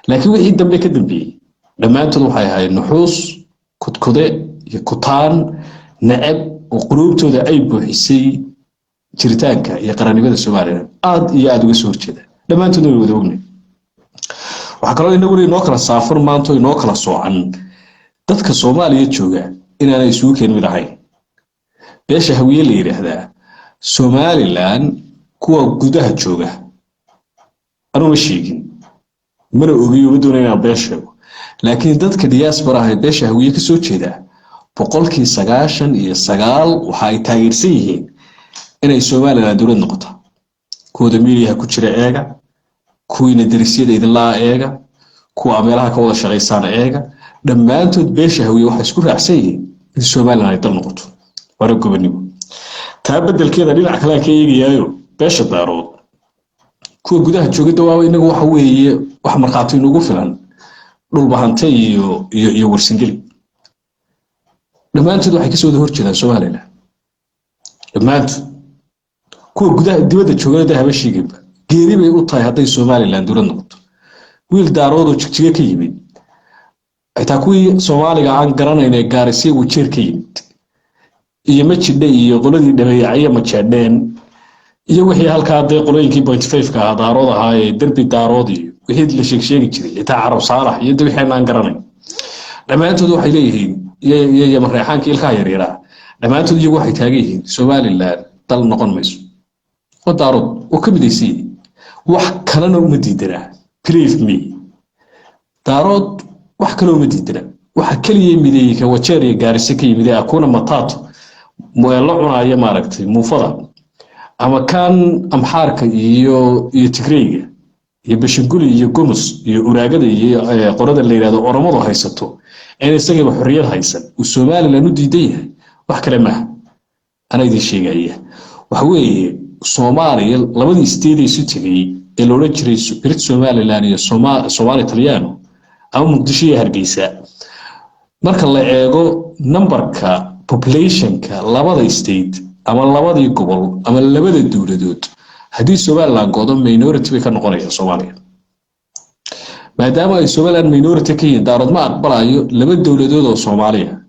Laakiin wixii dambe ka dambeeyey dhammaantood waxay ahayd nuxuus kudkude iyo kutaan neceb oo quluubtooda ay buuxisay jiritaanka iyo qarannimada Somaliland, aad iyo aad uga soo horjeeda. Dhammaantoodna way wada ognay. Waxaa kaloo inaguna inoo kala saafan maanta oo inoo kala soocan dadka Soomaaliya jooga inaanay isugu keen mid ahayn. Beesha Hawiye la yidhaahdaa Somaliland kuwa gudaha jooga anuma sheegin, mana ogiyo, ma doonay inaan been sheego, laakiin dadka diaspora ah ee beesha Hawiye kasoo jeeda 99% waxa ay taageersan yihiin inay Somaliland dowlad noqoto. Kuwooda miidiyaha ku jira eega, kuwiina derisyada idinlaa eega, kuwa meelaha ka wada shaqaysaana eega, dhammaantood beesha Hawiye waxay isku raacsan yihiin in Somaliland ay dal noqoto, waana gobonimo. Taa beddelkeeda dhinac kale aan ka eegayaayo, beesha Daarood kuwa gudaha jooga dawaaba inagu waxa weeye wax markhaati inugu filan Dhulbahante iyo Warsangeli, dhammaantood waxay kasoo wada horjeedaan Somaliland dhammaantood. Kuwa gudaha dibadda joogana dee haba sheeginba, geeri bay u tahay hadday Somaliland dowlad noqoto. Wiil Daaroodoo Jigjiga ka yimid, xitaa kuwii Soomaaliga aan garanayn ee Gaarisya, Wajeer ka yimid iyo Majidhe iyo qoladii Dhameeyacyo Majeedheen iyo wixii halkaa dee qolooyinkii 0.5-ka ahaa, Daarood ahaa ee derbi Daarood iyo wixii la sheeg sheegi jiray, xitaa Carab Saalax iyo de wixii aan garanayn, dhammaantood waxay leeyihiin, iyo Mareexaankii ilkaha yaryaraa, dhammaantood iyagu waxay taagan yihiin Somaliland dal noqon mayso. Oo Daarood oo ka midaysan yihiin, wax kalena uma diidanaa, believe me. Daarood wax kaloo ma diidana. Waxa keliya mideeyey ka Wajeer iyo Gaarisa ka yimid ee akuna matato la cunaaya, maaragtay, muufada, ama kan Amxaarka iyo Tigreyga iyo Beshinguli iyo Gomus iyo Uraagada iyo qorada la yidhahdo Oromadu haysato, in isagiiba xorriyad haysan uu Somaliland u diidan yahay, wax kale maaha. Anaa idin sheegaya, waxa weeye Soomaaliya labadii state isu tegay ee la odhan jiray Brit Somaliland iyo Soomaali Talyaano ama Muqdisho iyo Hargeysa, marka la eego numberka populationka labada state ama labadii gobol ama labada dowladood, haddii Somaliland godo, minority bay ka noqonayaan Soomaaliya. Maadaama ay Somaliland minority ka yihiin, Daarood ma aqbalayo laba dowladood oo Soomaaliya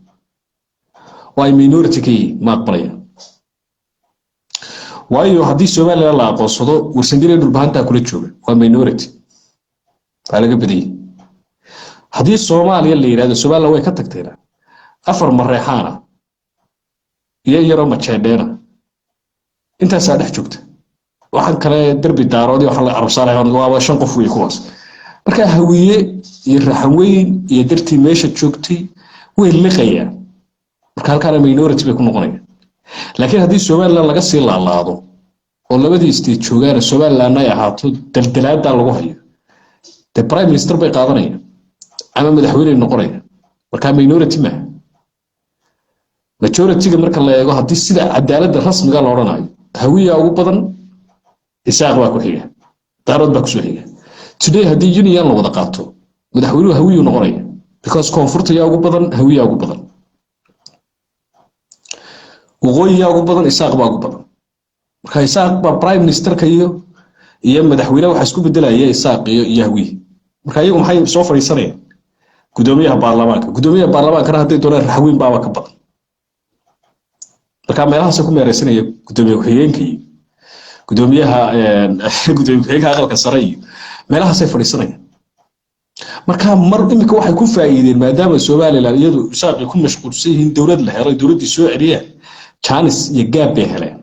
oo ay minority ka yihiin, ma aqbalayaan. Waayo, haddii Somaliland la aqoonsado, Warsangeli, Dhulbahantaa kula jooga, waa minority, waa laga badanyay. Haddii Soomaaliya la yidhahdo Somaliland way ka tagtayna, afar Mareexaana iyo yaroo Majeedheena intaasaa dhex joogta. Waxaan kale derbi Daaroodii waxaan la carabsaaraya waaba shan qof wey kuwaas. Marka Hawiye iyo Raxanweyn iyo dartii meesha joogtay way liqayaan. Marka halkaana minority bay ku noqonayaan. Laakiin haddii Somaliland laga sii laalaado oo labadii state joogaan, Somaliland ay ahaato, daldalaaddaa lagu hayo, dee prime minister bay qaadanayaan ama madaxweyne noqonayaan. Marka minority maaha. Majority-ga marka la eego, haddii sida cadaaladda rasmiga la odhanayo, Hawiya ugu badan, Isaaq baa ku xiga, Daarood baa kusoo xiga. Today haddii union la wada qaato, madaxweynuhu Hawiyuu noqonaya, because koonfurta yaa ugu badan? Hawiyaa ugu badan. Waqooyi yaa ugu badan? Isaaq baa ugu badan. Marka Isaaq baa prime ministerka iyo madaxweynaha waxaa isku bedelaya Isaaq iyo Hawiye. Marka iyagu maxay soo fadhiisanayaan? Gudoomiyaha baarlamaanka. Gudoomiyaha baarlamaankana hadday doonaan Raxweyn baaba ka badan. Marka meelahaasay ku meereysanaya, gudoomiye ku-xigeenka iyo gudoomiyaha, gudoomiye ku-xigeenka aqalka sare iyo meelahaasay fadhiisanayaan. Marka mar imika waxay ku faa'iideen, maadaama Somaliland iyadu Isaaqi ku mashquulsan yihiin dowlad la helay, dowladdii soo celiyaan, chance iyo gap bay heleen.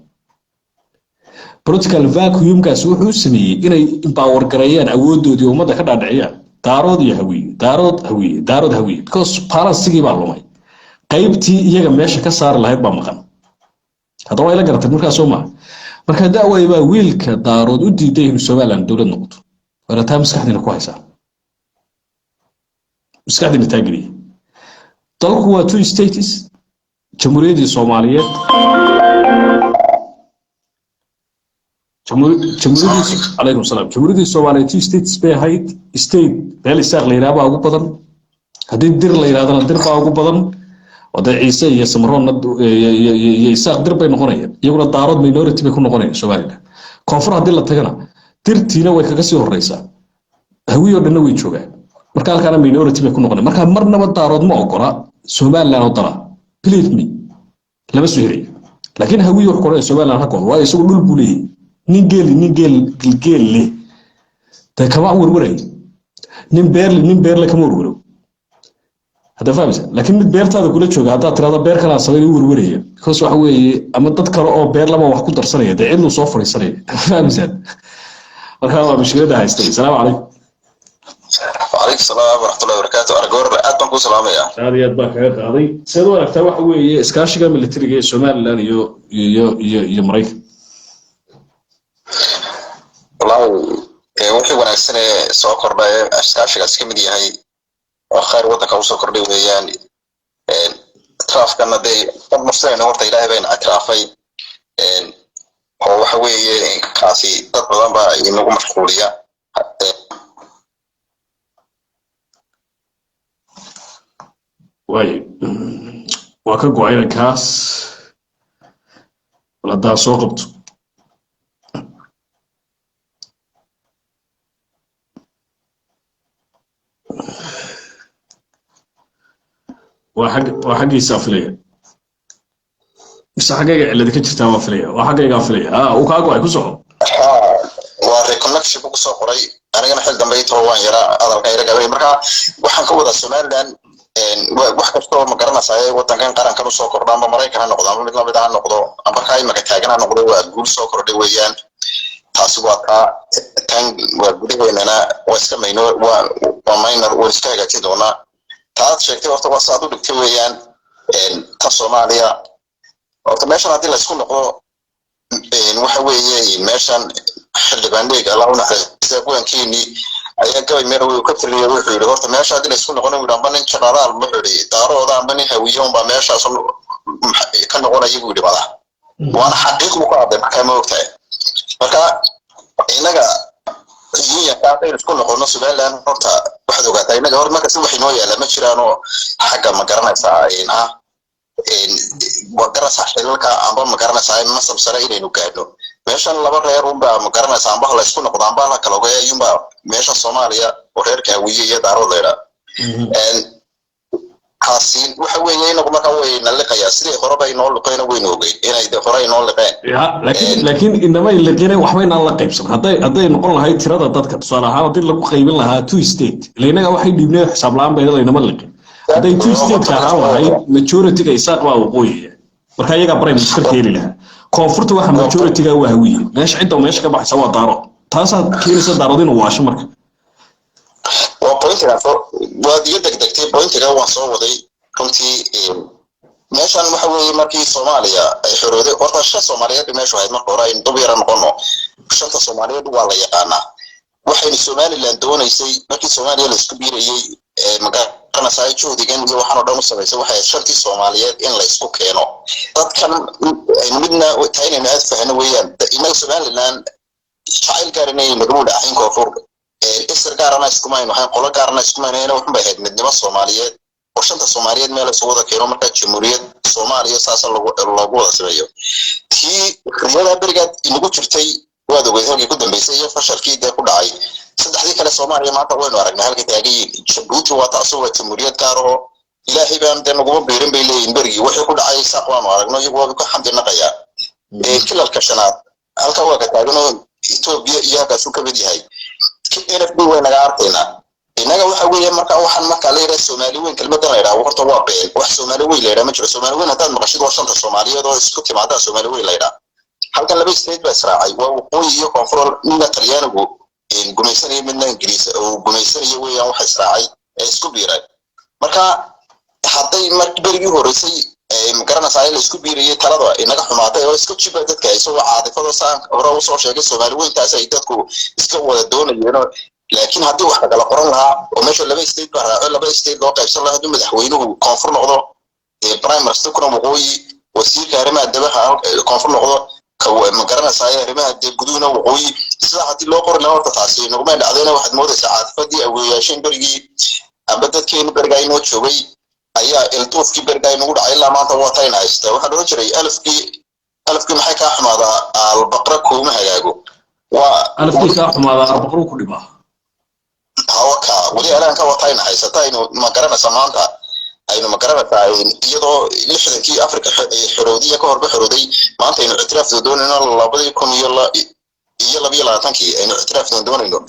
Political vacuumkaasi wuxuu u sameeyey inay empower gareeyaan awooddoodii, ummadda ka dhaadhiciyaan Daarood iyo Hawiye, Daarood Hawiye, Daarood Hawiye, because balansigii baa lumay. Qaybtii iyaga meesha ka saari lahayd baa maqan. Haddaba waa ila garatay markaa, soo maa? Marka da'way baa wiilka Daarood u diiday inuu Somaliland dowlad noqoto. Waana taa maskaxdiina ku haysaa, maskaxdiina taa geliya. Dalku waa two states. Jamhuuriyaddii Soomaaliyeed, jamhuuriyaddii, calaykum salaam, Jamhuuriyaddii Soomaaliyeed two states bay ahayd. State beel Isaaq la yidhaha baa ugu badan. Haddii Dir la yidhahdana, Dir baa ugu badan, oo dee Ciise iyo Samaroonna iyo Isaaq Dir bay noqonayaan, iyaguna Daarood minority bay ku noqonayaan Somaliland. Koonfur haddii la tagana, Dirtiina way kaga sii horeysaa, Hawiyo dhanna way joogaan. Marka halkaana minority bay ku noqonayaan. Marka marnaba Daarood ma ogola Somaliland oo dala, believe me, lama soo helayo. Laakiin Hawiye wuxuu koranaya Somaliland ha goodo, waayo isagu dhul buu leeyahay. Nin geeli, nin geel geel leh dee kama werwarayo. Nin beerle, nin beerle kama werwaro, hadda fahmaysa? Laakiin mid beertaada kula jooga haddaad tirahdo beer kalaa samayn, u werwaraya, because waxa weeye ama dad kale oo beer laba wax ku darsanaya, dee cidluu soo fadhiisanaya, fahmaysaan? Marka waa mushkiladda haystay. Asalaamu calaykum. وعليكم السلام ورحمة الله وبركاته. أرجور aad baan kuu salaamaya. Aad iyo aad baan kaga qaaday. Seed u aragtaa waxa weeye iskaashiga militariga ee Somaliland iyo Maraykan? Wallahi wixii wanaagsan ee soo kordha ee iskaashigaas ka mid yahay oo khayr waddanka usoo kordhay weeyaan. Ictiraafkana dee dad mursanayna horta, Ilaahay bayna ictiraafay, oo waxa weeye kaasi dad badan baa inagu mashquuliya. Waayo, waa ka go-ay inankaas. Bal haddaa soo qabto. Waa xag, waa xaggiisaa filaya mise xaggayga cilladi ka jirtaa? Waa filaya, waa xaggaygaa filaya. Uu kaa go-ay, ku soco. Waa reconnection buu kusoo qoray. Anigana xil dambe intoo waan yaraa hadalkan yara gabay. Marka waxaan ka wadaa Somaliland wax kastoo ma garanaysaa waddankan qarankan usoo kordha, amba Maraykan ha noqdo ama mid lamid ha noqdo, amba kaa imaka taagan ha noqdo, waa guul soo kordhay weeyaan. Taasi waa taa. Tan waa gudaheennana, waa iska minor, waa minor, waan iska hagaajin doonaa. Taad sheegtay horta waa saad u dhigtay weeyaan. Tan Soomaaliya horta meeshan haddii laysku noqdo, waxa weeye meeshan xildhibaan Dheeg, Allah u naxariista, kuwankeenii ayaa gabay meel uu ka tiriyay. Wuxuu yidhi horta meesha haddii laysku noqono, yidhi, amba nin jenaraal, wuxuu yidhi, Daarooda amba nin Hawiye unbaa meeshaas ka noqonaya, buu yidhi, madax. Waana xaqiiq buu ka hadlay. Markaa ma ogtahay, marka innaga unionka haddaynu isku noqono Somaliland, horta waxaad ogaataa innaga hor markasta wax inoo yaala ma jiraanoo xagga, ma garanaysaa, ah, ma garanaysaa, xilalka amba, ma garanaysaa, masab sare inaynu gaadhno. Meeshan laba reer unbaa, ma garanaysaa, amba la isku noqdo amba la kala ogeeya iyunbaa meesha Soomaaliya oo reerka Hawiye iyo Daarood la yidhaa. Kaasi waxa weeye inagu markaa wayna liqayaa sidii horeba inoo liqeena, waynu ogeyn inay de hore inoo liqeen. Ya, laakiin inamay liqine, waxbaynaan la qaybsan. Hadday noqon lahayd tirada dadka, tusaale ahaan, haddii lagu qaybin lahaa two state, ila innaga waxay dhiibnay xisaab la'aan bayna, laynama liqin. Hadday two state ka ahaan lahayd, majority-ga Isaaq baa waqooyiga, marka iyagaa prime minister ka heli lahaa. Koonfurta waxa majority-ga waa Hawiye. Meesha cidda meesha ka baxaysa waa Daarood. Taasaa keenaysa Daarood inuu waasho marka. Waa pointiga waad iga degdegtay. Pointiga waan soo waday runtii. Meeshan waxa weeye markii Soomaaliya ay xorooday, horta shan Soomaaliyeed bay meeshu ahayd marka hore. Aynu dub yara noqono. Shanta Soomaaliyeed waa la yaqaanaa. Waxaynu Somaliland doonaysay markii Soomaaliya laisku biirayey, magaranaysaa, juhdigan iyo waxaan oo dhan u samaysay, waxay ahayd shantii Soomaaliyeed in la isku keeno. Dadkan aynu midna tahay inaynu aad fahno weeyaan. Innaga Somaliland jacayl gaar inay nagama dhaxayn koonfur, isir gaarana iskumaynu ahayn, qolo gaarana iskumaynu ahayn. Wuxun bay ahayd midnimo Soomaaliyeed oo shanta Soomaaliyeed meel isugu wada keeno, markaa Jamhuuriyad Soomaaliya saasa loogu wada sameeyo. Tii riyada berigaad inagu jirtay waad ogeyd halkii ku dambeysay iyo fashalkii dee ku dhacay. Saddexdii kale Soomaaliya maanta waynu aragnay halkay taagan yihiin. Jabuuti waa taasoo waa jamhuuriyad gaar ahoo Ilaahay baan dee naguma biirin bay leeyihin. Berigii wixii ku dhacay Isaaq waanu aragno, iyagu waa ka xamdi naqayaa. Kilalka shanaad halka waa ka taaganoo Etoobiya iyo halkaasuu ka mid yahay. NFD way naga arkaynaa innaga. Waxa weeye marka waxaan marka la yidhaha Soomaali weyn, kelmadan la yidhaha horta waa been. Wax Soomaali weyn la yidhaha ma jiro. Soomaali weyn haddaad maqashid, waa shanta Soomaaliyeed oo isku timaadaa Soomaali weyn la yidhaha. Halkan laba state baa israacay, waa waqooyi iyo koonfur. Midna Talyaanigu gumaysanayo, midna Ingiriis uu gumaysanayo weeyaan waxa israacay ee isku biiray. Marka hadday mar berigii horreysay, magaranaysaa, in la isku biirayay, talada inaga xumaatay oo iska jiba dadka isagoo caadifado saan hore usoo sheegay, Soomaali weyntaas ay dadku iska wada doonayeen. Laakiin haddii wax lagala qoran lahaa oo meesha laba state baa raaco, laba state loo qaybsan lahaa, hadduu madaxweynuhu koonfur noqdo, prime ministerkuna waqooyi, wasiirka arrimaha dabaha koonfur noqdo, magaranaysaa, arrimaha dee guduhuna waqooyi, sidaa haddii loo qori lahaa, horta taasi nagumay dhacdayna. Waxaad moodaysaa caadifadii aweeyaasheen berigii amba dadkeenu berigaa inoo joogay ayaa ilduufkii berigaa inagu dhacay ilaa maanta waa tayna haysta. Waxaa odhan jiray alafkii maxay kaa xumaadaa, albaqra kuuma hagaago. Waa Alafkii kaa xumaadaa albaqru ku dhibaa. Hawaka weli alaanka waa tayna haysata. Aynu, ma garanaysaa, maanta aynu, ma garanaysaa, iyadoo 60-kii Africa xorowdiya ka horba xorowday, maanta aynu ictiraaf doonayno, 2022-kii aynu ictiraaf doonayno.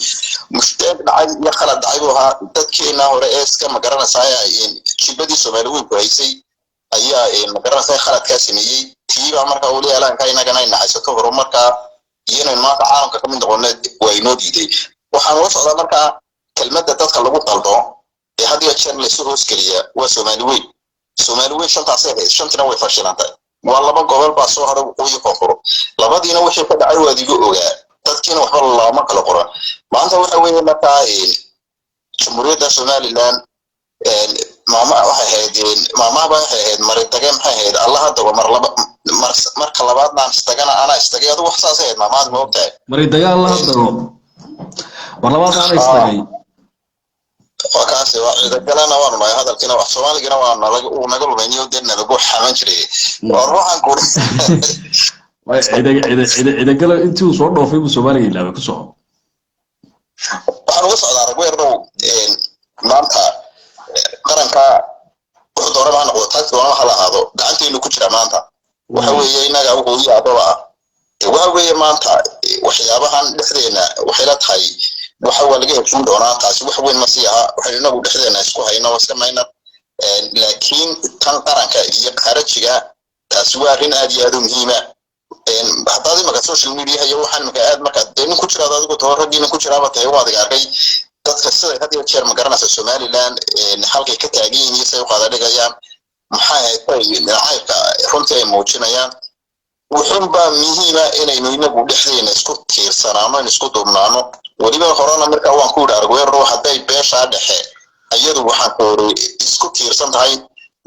Mushtaag dhacay iyo khalad dhacay buu ahaa. Dadkeena hore ee iska, ma garanaysaa, jibadii Soomaali weynku haysay ayaa, ma garanaysaa, khaladkaa sameeyey. Tiibaa marka weli alaanka inagana ayna haysato. Horumarkaa iyo inaynu maanta caalamka kamid noqono waa inoo diiday. Waxaan ula socdaa markaa kelmadda dadka lagu qaldo ee had iyo jeer laysu hoosgeliya waa Soomaali weyn. Soomaali weyn shantaasay ahayd, shantina way fashilantay. Waa laba gobol baa soo haray, waqooyi, koonfur. Labadiina wixii ka dhacay waad iga ogaa. Dadkiina waxba looma kala qoran. Maanta waxa weeye markaa Jamhuuriyadda Somaliland maama waxay ahayd, maamahaba waxay ahayd maridage, maxay ahayd, Allaha dago mar laba mar, marka labaadna aan istagana anaa istagay. Adigu wax saasay ahayd maamaad, ma ogtahay? Maridage Allaha dago mar labaadna ana istagay. Waa kaasi, waa ciidagalana waanu nahay. Hadalkiina wax Soomaaligina waa nalaga uu naga lumayniyo dee nalagu xaman jiray waa ruuxan kuri. Ciidagalo intii uu soo dhoofay buu Soomaaliga ilaabay. Ku soco. Waxaan uga socdaa ragweernow, maanta qaranka wuxuu doonaba ha noqdo, taagti doonaba ha lahaado, gacanteenu ku jira maanta. Waxa weeye innaga wuxuu yaababa ah, waxa weeye maanta waxyaabahan dhexdeena waxay la tahay waxa waa laga heshin doonaa. Taasi wax weyn ma sii aha. Waxaynu inagu dhexdeena isku hayno iska mayna, laakiin tan qaranka iyo kharajiga taasi waa arrin aad iyo aad u muhiima. Haddaad imaka social media iyo waxaan imaka aad marka dee nin ku jiraad adigu taho, raggii nin ku jiraaba tahay, waad iga arkay dadka siday had iyo jeer, ma garanaysa, Somaliland halkay ka taagan yihiin iyo siday u qaada dhigayaan, maxay ahayd, nacaybka runtii ay muujinayaan. Wuxuunbaa muhiima inaynu inagu dhexdeena isku tiirsanaano, in isku duubnaano. Weliba horena markaa waan ku yidhi Arguero, hadday beeshaa dhexe iyadu, waxaan ku iri, isku tiirsan tahay,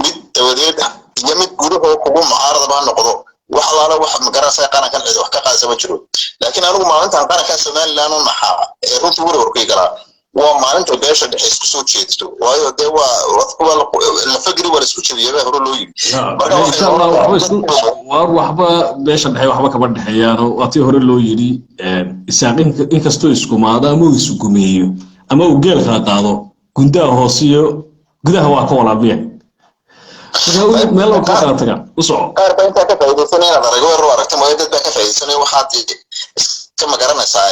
mid dabadeed iyo mid gudahoo kugu mucaaradaba ha noqdo, wax alaala wax, magaranaysa, qarankan cid wax ka qaadaysa ma jiro. Laakiin anigu maalintan qarankan Somaliland u naxaa ee runtii warwarkay galaa waa maalinta beesha dhexe isku soo jeedto, waayo dee waa lafageri, waa la isku jebiyay baa hore loo yidhi. Marka insha Allah waxba isku waar, waxba beesha dhexe waxba kama dhexeeyaano. Waa tii hore loo yidhi, Isaaq inkastoo iskumaado ama uu isugumeeyo ama uu geel kala qaado, gundaha hoose iyo gudaha waa ka walaalmiya. Marka meel loo kala tagaa u soco. Qaar baa intaa ka faa'iidaysanaya inaad arag weerar u aragta mooye, dad baa ka faa'iidaysanaya. Waxaad iska magaranaysaa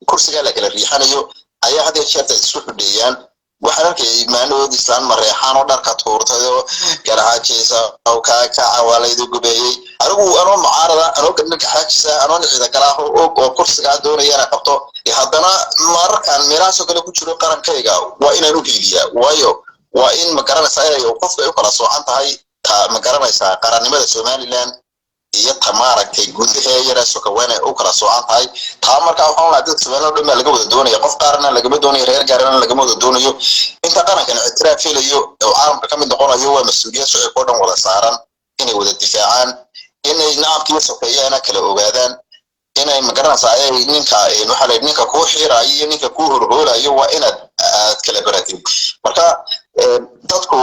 kursigaa la kala riixanayo ayaa had iyo jeer dad isku xudheeyaan. Waxaan arkayay maalmood islaan Mareexaan oo dharka tuurtay oo "Garxaajisa oo kaakaca, waa laydu gubeeyey." Anigu anoo mucaarada, anoo gabdho Garxaajisa, anoo ciida galaaho oo kursigaa doonaya inaan qabto, haddana mararkaan meelahaasoo kale ku jiro qarankayga waa inaan u hiiliyaa, waayo waa in, ma garanaysaa, inay qofka ay u kala soocan tahay ta, ma garanaysaa, qarannimada Somaliland iyo ta maaragtay gudahee yara soka waa inay u kala soocan tahay taa. Markaa waxaan lahaa dadka Somaliland oo dhan baa laga wada doonaya, qof qaarna lagama doonayo, reer gaarana lagama wada doonayo. Inta qarankan ictiraaf helayo oo caalamka ka mid noqonayo, waa mas-uuliyad shacibka oo dhan wada saaran inay wada difaacaan, inay nacabkiiyo sokeeyaana kala ogaadaan, inay, magaranaysaa, ay ninka, waxaa la yidhi, ninka kuu xiiraayo iyo ninka kuu horhoolayo waa inaad aad kala baratid. Marka dadku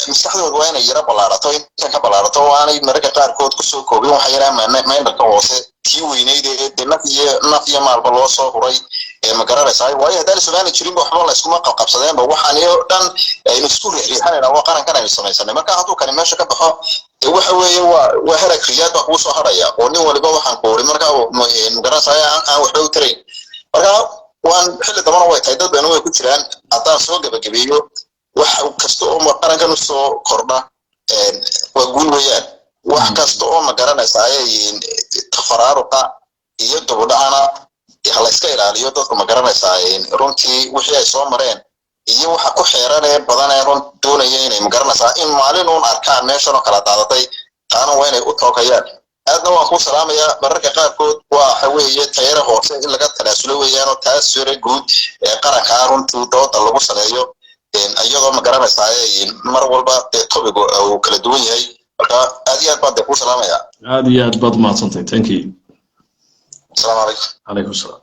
maskaxdooda waa inay yaro ballaarato, intan ka ballaarato, oo aanay mararka qaarkood kusoo koobin waxa yaraa maynarka hoose tii weyneyd ee dee naf iyo naf iyo maalba loo soo huray ee, ma garanaysaa. Waayo haddaan Soomaali jirinba waxba la iskuma qabqabsadeenba. Waxaan oo dhan aynu isku riixriixanayna waa qarankan aynu samaysanay. Marka hadduu kani meesha ka baxo, dee waxa weeye waa herag riyaad baa kugu soo haraya oo nin waliba, waxaan ku uri, marka, ma garanaysaa, aan waxba u tarayn. Marka waan xilli dambana way tahay, dad bayna way ku jiraan. Haddaan soo gebagabeeyo, wax kasta oo qarankan usoo kordha waa guul weeyaan. Wax kasta oo, ma garanaysaa, ayay tafaraaruqa iyo dubudhacana ha la iska ilaaliyo. Dadku, ma garanaysaa, runtii wixii ay soo mareen iyo waxa ku xeeran ee badan ee run doonaya inay, ma garanaysaa, in maalin uun arkaan meeshan oo kala daadatay, taana waa inay u tookayaan. Aadna waan kuu salaamayaa. Mararka qaarkood waxa weeye tayara hoose in laga tanaasulo weeyaan, oo taas sure guud ee qarankaa runtii dooda lagu saleeyo, iyadoo, ma garanaysaa, mar walba dee topic-gu uu kala duwan yahay. Marka aad iyo aad baan dee kuu salaamayaa. Aad iyo aad baad umahadsantahay, thank you. Asalaamu calaykum. Calaykum salaam.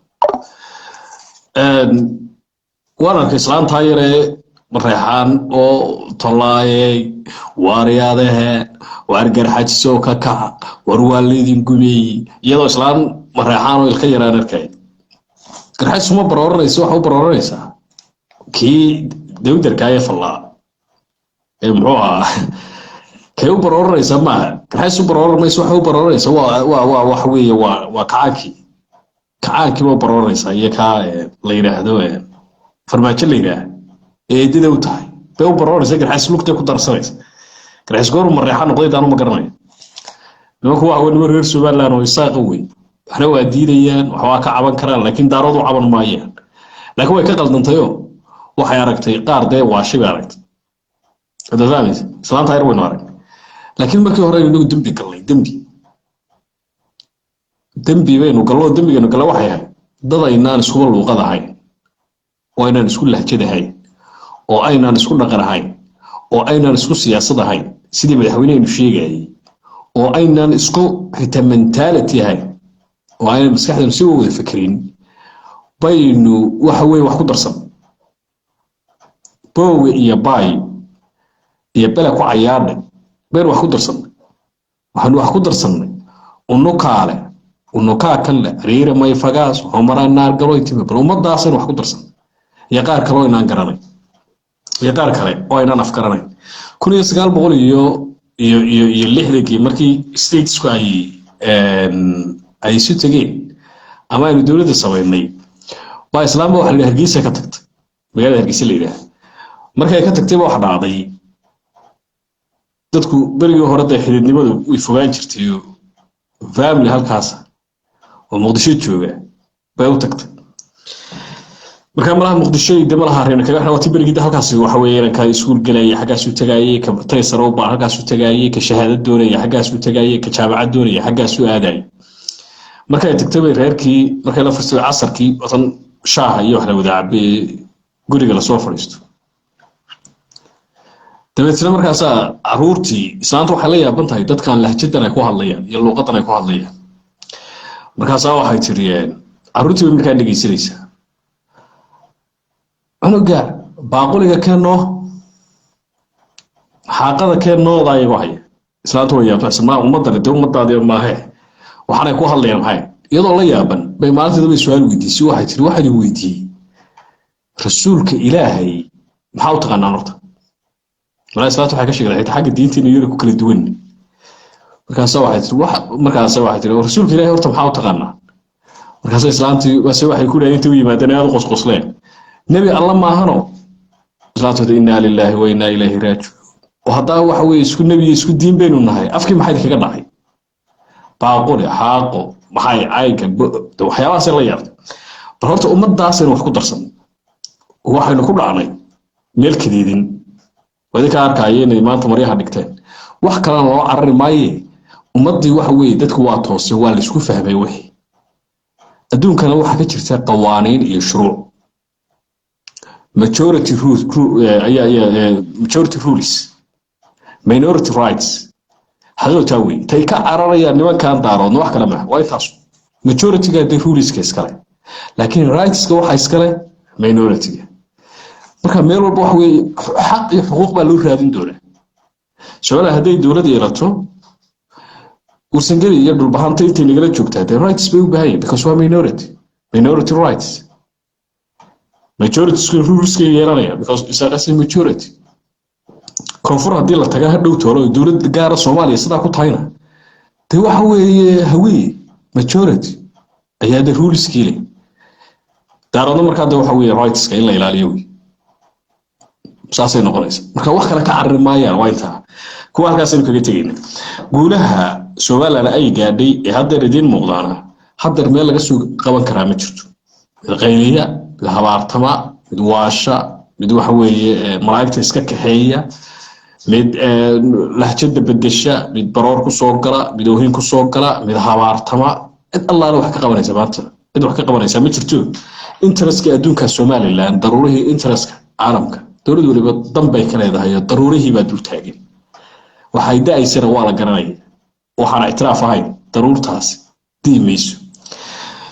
Waan arkay islaantaa yaree Mareexaan oo "Tollaayey, waaryaadahe, waar Garxajisoo ka kaca, war waa laydin gumeeyey," iyadoo islaan Mareexaan oo ilka yaraan arkay. Garxajis uma barooranayso, waxa u barooranaysaa kii dawdarkaa ee fallaa ee muxuu ahaa. Kay u barooranaysaa maaha, Garxajis u barooran mayso. Waxa u barooranaysaa waa waxa weeye waa kacaankii, kacaankii ba u barooranaysaa iyo kaa la yidhaahdo Farmaajo la yidhaah ee eedada u tahay bay u barooraysa. Garxajis lugtay ku darsanaysa. Garxajis gooru Mareexa noqday daanu ma garanayo. Nimanku waa niman reer Somaliland oo Isaaqa wey. Waxna waa diidayaan, wax waa ka caban karaan, laakiin Daarood u caban maayaan. Laakiin way ka qaldantayoo waxay aragtay qaar dee waashay bay aragtay. Hada fahmaysa, islaanta yar waynu aragnay. Laakiin markii hore aynu inagu dembi galnay, dembi baynu gallo. Dembigaynu gallay waxay ahayd dad aynaan iskuba luuqad ahayn, oo aynaan isku lahjad ahayn, oo aynaan isku dhaqan ahayn, oo aynaan isku siyaasad ahayn, sidii madaxweynehaynu sheegayay, oo aynaan isku xitaa mentality ahayn, oo aynan maskaxdeenu si wada fekerin baynu waxa weeye wax ku darsan. Boowe iyo baay iyo bele ku cayaadhay baynu wax ku darsannay. Waxaanu wax ku darsannay unukaale unukaa kanle ariira mayfagaas homaraa naargaloytime. Bal ummadaasaynu wax ku darsannay iyo qaar kale oo inaan garanay iyo qaar kale oo aynaan afgaranayn. 1900 iyo 60-kii markii states-ku ay isu tegeen ama aynu dowladda samaynay, baa islaamba waxa la yidhaha Hargeysa ka tagtay, magaalada Hargeysa la yidhaha. Markay ka tagtay ba waxa dhacday, dadku berigii hore dee xididnimadu way fogaan jirtay oo Family halkaasa oo Muqdisho jooga bay u tagtay. Marka malaha Muqdisho de malaha reena kaga xidhan waati berigii halkaasi waxa weeye inanka iskuul gelaya xaggaasuu tagaayey, ka tay sare u baahan halkaasuu tagaayey, ka shahaado doonaya xaggaasuu tagaayey, ka jaamacad doonaya xaggaasuu aadayay. Markay tagtay bay reerkii markay la furtay casarkii watan shaaha iyo wax la wada cabay, guriga lasoo fadhiisto. Dabeetna markaasaa caruurtii islaanta waxay la yaaban tahay dadkan lahjadan ay ku hadlayaan iyo luuqadan ay ku hadlayaan. Markaasaa waxay tiri, caruurtii bay markaa dhegeysanaysaa, "Cunuga baaquliga keenoo, xaaqada keenooda," ayagoo haya. Islaanta way yaabtaa, ma ummadani dee ummadaadi maahe, waxaanay ku hadlayaan maxay? Iyadoo la yaaban bay maalinteeda bay su-aal weydiisay. Waxay tiri, waxaan weydiiyey, "Rasuulka Ilaahay maxaa u taqaanaan horta?" Malaa islaanta waxay ka sheegday xitaa xagga diinta inay yara ku kala duwan. Markaasa waxay tiri, "Rasuulka Ilaahay horta maxaa u taqaanaa?" Markaasa islaantii wase waxay ku dhahay intay u yimaadeen aad u qosqosleen, "Nebi Alla maahano?" Islaantu, "Innaa lilaahi wa innaa ilayhi raajicuun. Oo haddaa waxa weeye isku nebi iyo isku diin baynu nahay, afkii maxay kaga dhacay? Baaquli, xaaqo, maxay caynka?" Waxyaabahaasay la yaabtay. Bal horta ummadaasaynu wax ku darsan, waxaynu ku dhacnay meel kadeedin. Waa idinka arkaya inay maanta maryaha dhigteen, wax kalena loo carari maaye. Ummaddii waxa weeye dadku waa toosay, waa laisku fahmay wixii. Adduunkana waxaa ka jirta qawaaniin iyo shuruuc, majority rules ayaa majority rules, minority rights. Hadaltaa wey tay ka cararayaan nimankan Daaroodna, wax kale maaha, waa intaas. Majorityga dee ruleska iskale, laakiin rightska waxa iskale minority-ga. Marka meel walba waxa weeye xaq iyo xuquuq baa loo raadin doonaa. Somaliland hadday dowlad yeelato, Warsangeli iyo Dhulbahanta intay nagala joogtaa dee rights bay u baahan yihin, because waa minority, minority rights. Majority ruleska yeelanaya because isaaqas majority. Koonfur haddii la taga hadhow toolo oo dowlad gaara Soomaaliya sidaa ku tahayna, dee waxa weeye Hawiye majority ayaa de ruleskii leh. Daaroodna markaa de waxa weeye rightska in la ilaaliyo wey, saasay noqonaysa. Marka wax kale ka carari maayaan, waa intaa. Kuwa halkaasaynu kaga tegayna. Guulaha Somaliland ay gaadhay ee haddeer idiin muuqdaana, haddeer meel laga soo qaban karaa ma jirto. Mid qayliya, mid habaartama, mid waasha, mid waxa weeye malaa'igta iska kaxeeya, mid lahjada bedesha, mid baroor ku soo gala, mid oohin ku soo gala, mid habaartama, cid Allaale wax ka qabanaysa maanta, cid wax ka qabanaysa ma jirto. Interestka adduunka Somaliland, daruurihii interestka caalamka, dowlad waliba dan bay ka leedahay oo daruurihii baa dul taagan. Waxay da-aysana waa la garanaya, waxaan ictiraaf ahayn daruurtaasi dii mayso.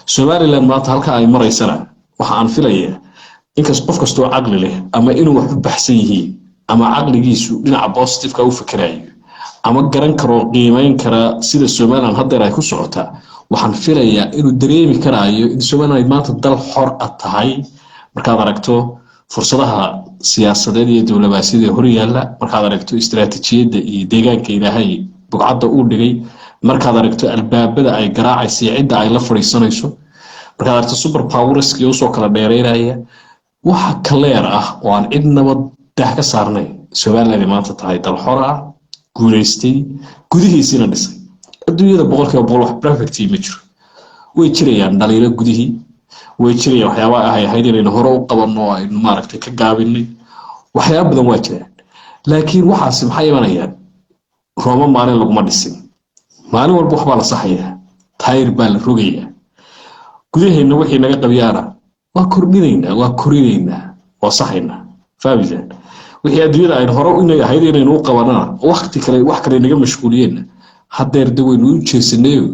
Somaliland maanta halka ay maraysana waxa aan filayaa inkas qof kastoo caqli leh, ama inuu wax u baxsan yihiin, ama caqligiisu dhinaca positiveka u fikerayo, ama garan karo, qiimeyn kara sida Somaliland haddeer ay ku socotaa, waxaan filayaa inuu dareemi karaayo in Somaliland ay maanta dal xor ah tahay. Markaad aragto fursadaha siyaasadeed iyo dowlabaasiyada hor yaalla, markaad aragto istiraatiijiyadda iyo deegaanka Ilaahay bugcadda uu dhigay, markaad aragto albaabada ay garaacaysa iyo cidda ay la fadhiisanayso, markaad aragto super powerskii usoo kala dheereynaya, waxa clear ah oo aan cidnaba dah ka saarnay Somaliland ay maanta tahay dal xor ah, guulaystay, gudihiisiina dhisay. Adduunyada 100% wax perfect ma jiro. Way jirayaan dhaliilo gudihii, way jirayaan waxyaaba ay ahayd inaynu hore u qabanno oo aynu maaragtay ka gaabinay, waxyaaba badan waa jiraan. Laakiin waxaasi maxay imanayaan? Rooma maalin laguma dhisin. Maalin walba waxbaa la saxayaa, taayir baa la rogayaa. Gudaheenna wixii naga qabyaana waa kordhinaynaa, waa korinaynaa, waa saxaynaa, fahmaysaan? Wixii adduunyada aynu hore inay ahayd inaynu u qabanana, waqti kale wax kale naga mashquuliyeenna, haddeer de waynu u jeesanayo.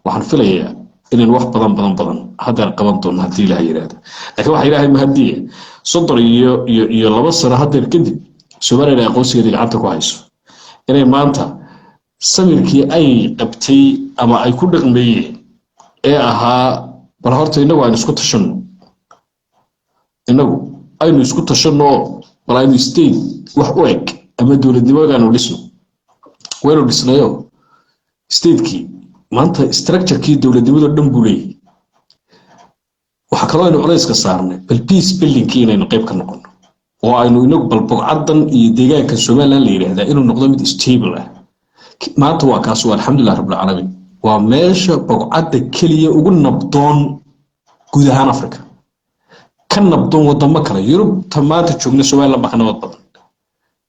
Waxaan filayaa inaynu wax badan badan badan haddeer qaban doono haddii Ilaah yidhaahdo. Laakiin waxa Ilaahay mahadiya, 32 sano haddeer kadib Somaliland ay aqoonsigeeda gacanta ku hayso, inay maanta samirkii ay qabtay ama ay ku dhaqmeeyeen ee ahaa bal horta innagu aynu isku tashanno, innagu aynu isku tashanno oo bal aynu state wax u eg ama dowladnimadaanu dhisno. Waynu dhisnayo statekii, maanta structurekii dowladnimado dhan buu leeyahay. Waxaa kaloo aynu culayska saarnay bal peace buildingkii inaynu qayb ka noqono oo aynu inagu bal bogcaddan iyo deegaanka Somaliland la yidhaahdaa inuu noqdo mid stable ah. Maanta waa kaas, waa alxamdulilah rabbilcaalamiin. Waa meesha bogcadda keliya ugu nabdoon guud ahaan Africa, ka nabdoon wadamo kale. Yurub ta maanta joogna, Somaliland baa ka nabad badan,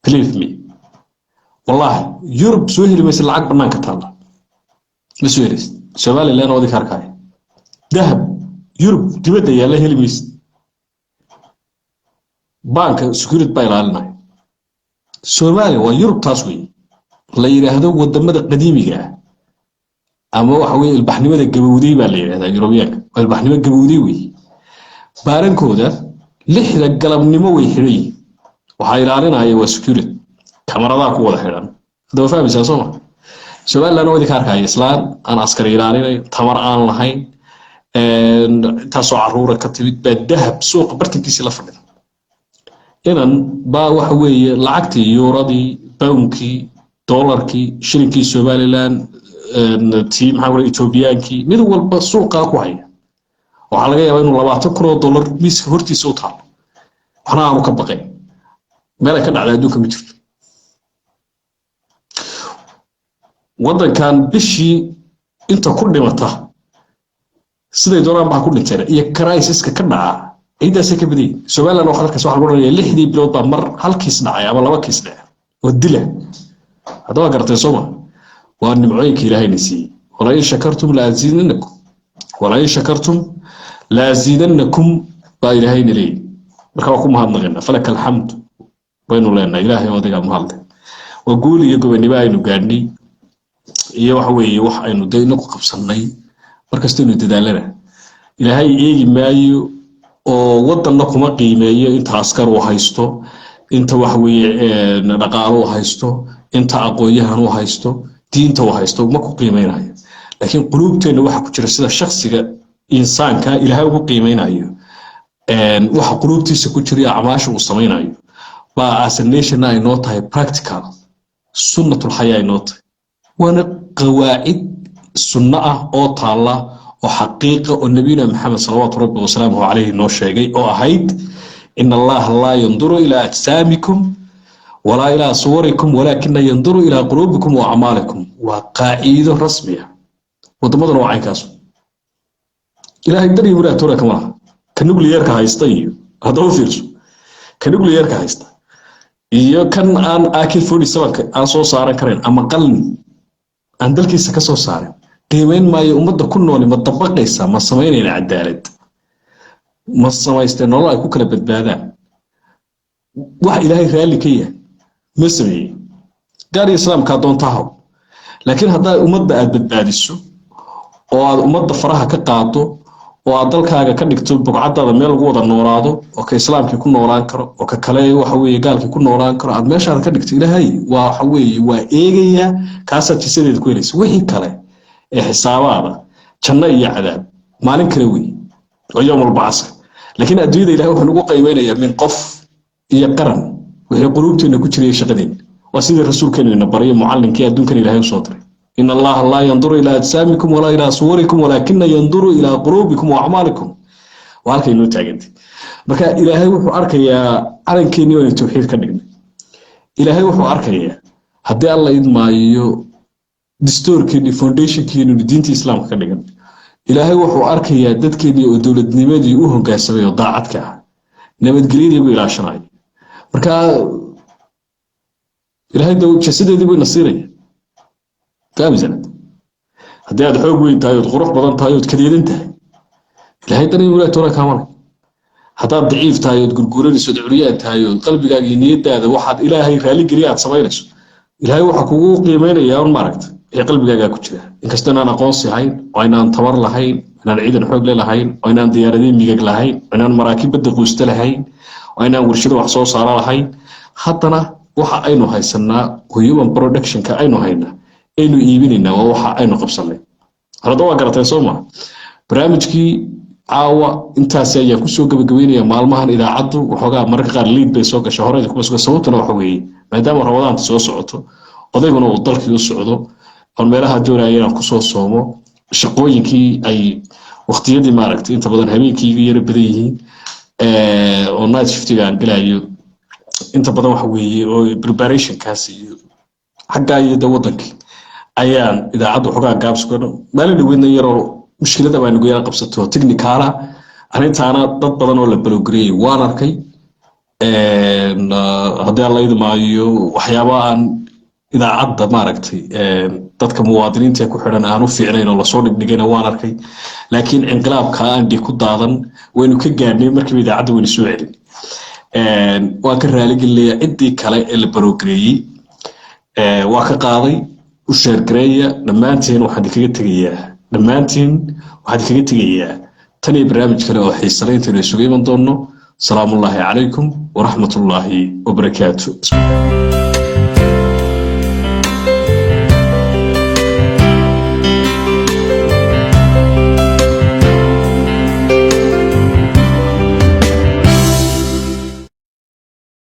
believe me. Wallahi, Yurub soo heli maysa lacag banaanka taalla, ma soo helaysid. Somaliland oo adika arkaya, dahab Yurub dibadda yaalla heli maysid, baanka security baa ilaalinaya. Soomaaliya waa Yurub taas wey la yidhaahdo wadamada qadiimiga ah, ama waxa weye ilbaxnimada gabowday baa la yidhahdaa. Yurubiyaanka waa ilbaxnimo gabowday wey. Baarankooda 6da galabnimo way xidhan yihiin, waxaa ilaalinaya waa security, kamaradaa ku wada xidhan. Haddaba fahmaysaa, soo ma? Somaliland oo idinka arkaya, islaan aan askari ilaalinayn, tamar aan lahayn, intaasoo caruura ka timid baa dahab suuqa bartankiisii la fadhida. Inan baa waxa weeye lacagtii yuuradii, bawnkii, doolarkii, shilinkii Somaliland, tii maxaa weye Etoobiyaankii, mid walba suuqaa ku haya. Waxaa laga yaabaa inuu $20,000 miiska hortiisa u taalo, waxna aanu ka baqayn. Meel ay ka dhacda adduunka ma jirto. Waddankan bishii inta ku dhimata, siday doonaan baa ku dhinteen, iyo crisiska ka dhaca ciidaasay ka badan yihin. Somaliland oo halkaas waxaa lagu odhanaya 6dii bilood baa mar hal kiis dhacay ama laba kiis dhacay oo dila. Hadda waa garatay, sooma? Waa nimcooyinka Ilaahayna siiyey. ولئن شكرتم لأزيدنكم، ولئن شكرتم لأزيدنكم baa Ilaahayna leeyahy. Marka waa ku mahadnaqaynaa, فلك الحمد baynu leenahay. Ilaahay oo adigaa mahadle. Waa guul iyo gobonimo aynu gaadhnay, iyo waxa weeye wax aynu dee inagu qabsannay. Markastaynu dadaalana, Ilaahay eegi maayo oo waddanna kuma qiimeeyo inta askar uu haysto, inta waxa weeye dhaqaalo uu haysto, inta aqoon-yahan uu haysto, diinta uu haysto ma ku qiimeynayo. Laakiin quluubteenna waxa ku jira, sida shakhsiga insaanka Ilaahay ugu qiimeynayo waxa quluubtiisa ku jira iyo acmaasha uu samaynayo, baa as a nation ay noo tahay practical سنة الحياة ay noo tahay. Waana qawaacid sunno ah oo taalla oo xaqiiqa oo nabiyuna Maxamed صلوات ربي وسلامه عليه noo sheegay, oo ahayd: إن الله لا ينظر إلى أجسامكم ولا إلى صوركم ولكن ينظر إلى قلوبكم وأعمالكم. Waa qaaciido rasmi ah. Waddamaduna waa caynkaas. Ilaahay dan iyo muraad toona kama laha ka nuclearka haysta iyo, haddaba fiirso, ka nuclearka haysta iyo kan aan AK 47 aan soo saaran karayn ama qalin aan dalkiisa ka soo saarin. Qiimeyn maayo ummadda ku nooli ma dabaqaysa, ma samaynayna cadaalad, ma samaystee nolol ay ku kala badbaadaan, wax Ilaahay raalli ka yahay ma sameeyey. Gaar iyo islaamkaa doonta haw, laakiin haddaa ummadda aad badbaadiso oo aad ummadda faraha ka qaado oo aad dalkaaga ka dhigto bogcadaada meel lagu wada noolaado, oo ka islaamkii ku noolaan karo oo ka kale waxa weeye gaalkii ku noolaan karo aad meeshaada ka dhigto, Ilaahay waa waxa weeye waa eegayaa. Kaasaad jisadeeda ku helaysa. Wixii kale ee xisaabaada, janno iyo cadaab, maalin kale wey oo يوم البعث. Laakiin adduunyada Ilahay wuxuu nagu qiimeynayaa min qof iyo qaran wixii quluubteena ku jiray, shaqadeena. Waa sidii rasuulkeenu ina baray, mucallinkii adduunkan Ilaahay usoo diray: إن الله لا ينظر إلى أجسامكم ولا إلى صوركم ولكن ينظر إلى قلوبكم وأعمالكم. Waa halkay noo taagantay. Marka Ilaahay wuxuu arkayaa calankeenii waynu tawxiid ka dhignay. Ilaahay wuxuu arkayaa, haddii Alla idmaayo, distoorkeenii, foundationkeenu diinta Islaamka ka dhigan. Ilaahay wuxuu arkayaa dadkeenii oo dowladnimadii u hoggaansamay oo daacadka ah, nabadgelyadii buu ilaashanaya. Marka Ilaahay jasadeedii buu ina siinaya. Fahamsanad? Haddii aad xoog weyn tahay ood qurux badan tahay ood kadeedan tahay, Ilaahay dan iyo toona kaamalay. Haddaad daciif tahay ood gurguranayso ood curyaan tahay ood qalbigaaga iyo niyadaada waxaad Ilaahay raaligeliya aad samaynayso, Ilaahay waxaa kugu qiimeynayaa un maaragta wixii qalbigaagaa ku jira. Inkastoo inaan aqoonsi hayn oo aynaan tabar lahayn, inaan ciidan xoog le lahayn, oo inaan diyaaradii migag lahayn, oo inaan maraakiib badda quusta lahayn, oo inaan warshado wax soo saara lahayn, haddana waxa aynu haysanaa, human productionka aynu haynaa, aynu iibinaynaa, waa waxa aynu qabsanay. Hadda waa garateen, soo maa? Barnaamijkii caawa intaasi ayaan kusoo gabagabeynaya. Maalmahan idaacaddu waxoogaa mararka qaar liid bay soo gashay, horeyda kuma suga. Sababtuna waxa weeye maadaama Ramadaanta soo socoto, odayguna uu dalkii u socdo, oon meelaha doonaya inaan kusoo soomo, shaqooyinkii ay waqtiyadii maaragtay inta badan habeenkii iga yara badan yihiin oo night shiftiga aan gelayo inta badan, waxa weeye oo preparationkaas iyo xaggaa iyo de wadankii. Ayaan idaacadda xogaa gaabs ku maalin dhaweydna yaroo mushkilada baa nagu yara qabsato technical ah. Arrintaana dad badan oo la block gareeyey waan arkay. Haddii aan la idmaayo, waxyaaba aan idaacadda maaragtay dadka muwaadiniinta ee ku xidhan aan u fiicnayn oo lasoo dhigdhigayna waan arkay, laakiin inqilaabka aan dhiig ku daadan waynu ka gaadhnay. Markiiba idaacadda waynu soo celin. Waan ka raaligelinayaa ciddii kale ee la block gareeyey, waa ka qaaday. U share gareeya dhammaantiin. Waxaan idinkaga tegayaa, dhammaantiin waxaan idinkaga tegayaa tan iyo barnaamij kale oo xiise leh intaynu isugu iman doonno. Salaamullaahi calaykum waraxmatullaahi wabarakaatu.